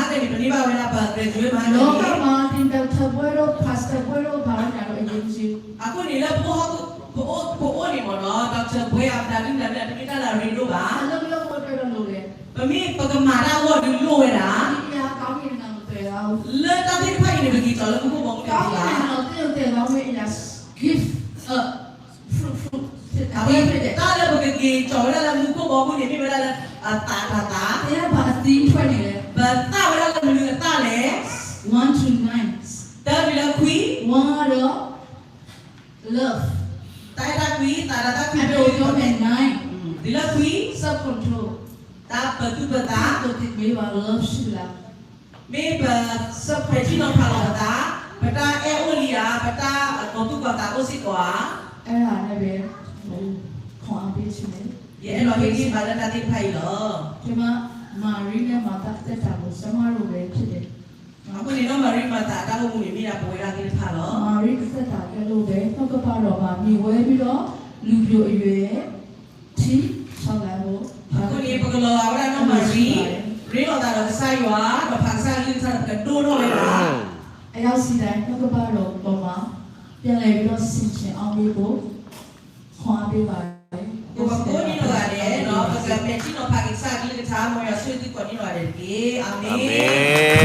ါကန့ၣ် ပန့ၢ်ဘၣ်ဝဲဒၣ်ပ graduate မဟါကန့ၣ်, လောကမှာ ဒီ doctor ဘွဲ့တို့ pastor ဘွဲ့တို့ ဘာလို့ညာတော့ အရေးမကြီးဘူး. အဃိန့ၣ် လၢပအိၣ် ပအိၣ် ပအိၣ်န့ၣ်မ့ၢ်နီၤ doctor ဘွဲ့ အပတၢ်ဒုၣ်တၢ်ဒုၣ် တမ့ၢ်တၢ်လၢအရ့ဒိၣ်ဘၣ်. အလုပ်လုပ်ဖို့အတွက်တော့လိုတယ်. ပမ့ၢ်ပကမၤတၢ်အဂီၢ်ဒုးလိၣ်ဝဲဒၣ်, ဒီအရာကောင်းကင်နိုင်ငံမသယ်ရဘူး. လၢတၢ်သ့ၣ်တဖၣ်အံၤန့ၣ် ပက့ၤကီၤလၢမူခိၣ်ဘီမုၢ်န့ၣ်တသ့ဘၣ်. ကောင်းကင်နိုင်ငံတော် သင့်ကိုသယ်သွားမယ့်အရာ give up, fruit, fruit ဖြစ်တာ အဝဲ ဖြစ်တယ်. တၢ်လၢပကက့ၤကီၤဝဲဒၣ်လၢမူခိၣ်ဘီမုၢ်န့ၣ် မ့ၢ်ဝဲဒၣ်လၢအသးတၢ်သး, ဘယ်က ဘာအသီးထွက်နေလဲ. ပသၣ်ဝဲဒၣ်လၢမနုၤအသၣ်လဲၣ်. One to nine. တၢတုၤလၢခွံ. One ကတော့ love. တၢ်အဲၣ်တၢ်ကွံ, သးဒၣ်တၢ်ကွံ, အတိုပြောမယ် nine. တုၤလၢခွံ. Self control. တၢ်ပသူၣ်ပသး. ကိုယ်သိပ်ပေးပါ love ရှိလား. မ့ၢ်ပ self ပဲာ်ထံနီၤဖးလီၤပသး, ပတၢ်အဲၣ်အိၣ်လံဧါ, ပတၢ်ကီၤသူၣ်ကီၤသးအိၣ်စ့ၢ်ကီးဧါ. အဲ့ဒါနဲ့ပဲ ခွန်အားပေးခြင်းနဲ့ ယအဲၣ်ဒိးဟ့ၣ်ဂံၢ်ဘါလၢတၢ်သ့ၣ်တဖၣ်အံၤလီၤ. ကျွန်မ မာရိနဲ့ မာသ အသက်တာကို ဆရာမတို့ပဲဖြစ်တယ်. အဃိန့ၣ် နီၢ်မၤရံမၤသၤအတၢ်အိၣ်မူန့ၣ် မ့ၢ်ဒၣ်ပဝဲဒၣ်သ့ၣ်တဖၣ်လီၤ. မာရိအသက်တာကဲလို့ပဲ နှုတ်ကပတ်တော်မှာ မှီဝဲပြီးတော့ လူပျိအရွယ် ထိ ထောက်လှမ်းဖို့ အဃိန့ၣ် ပကလီၤဂာ်ဝဲဒၣ်နီၢ်မၤရံ, ရ့လိာ်သးဒီးကစၢ်ယွၤ, ဒီးဖးကစၢ်အကလုၢ်ကထါဒီး ပကဒိၣ်ထီၣ်ဝဲဒၣ်. အရောက်စီတိုင်း နှုတ်ကပတ်တော်ပေါ်မှာ ပြန်လည်ပြီးတော့ ဆင်ခြင်အောင်ပေးဖို့ ခွန်အားပေးပါတယ်. ပကိးဒံနီၢ်ဂၤဒဲး ပကပဲာ်ထံနီၤဖးက့ၤကစၢ်အကလုၢ်ကထါ မ်ယွၤဆိၣ်ဂ့ၤသုကိးဒံနီၢ်ဂၤဒဲးတက့ၢ်. အၤမ့ၣ်.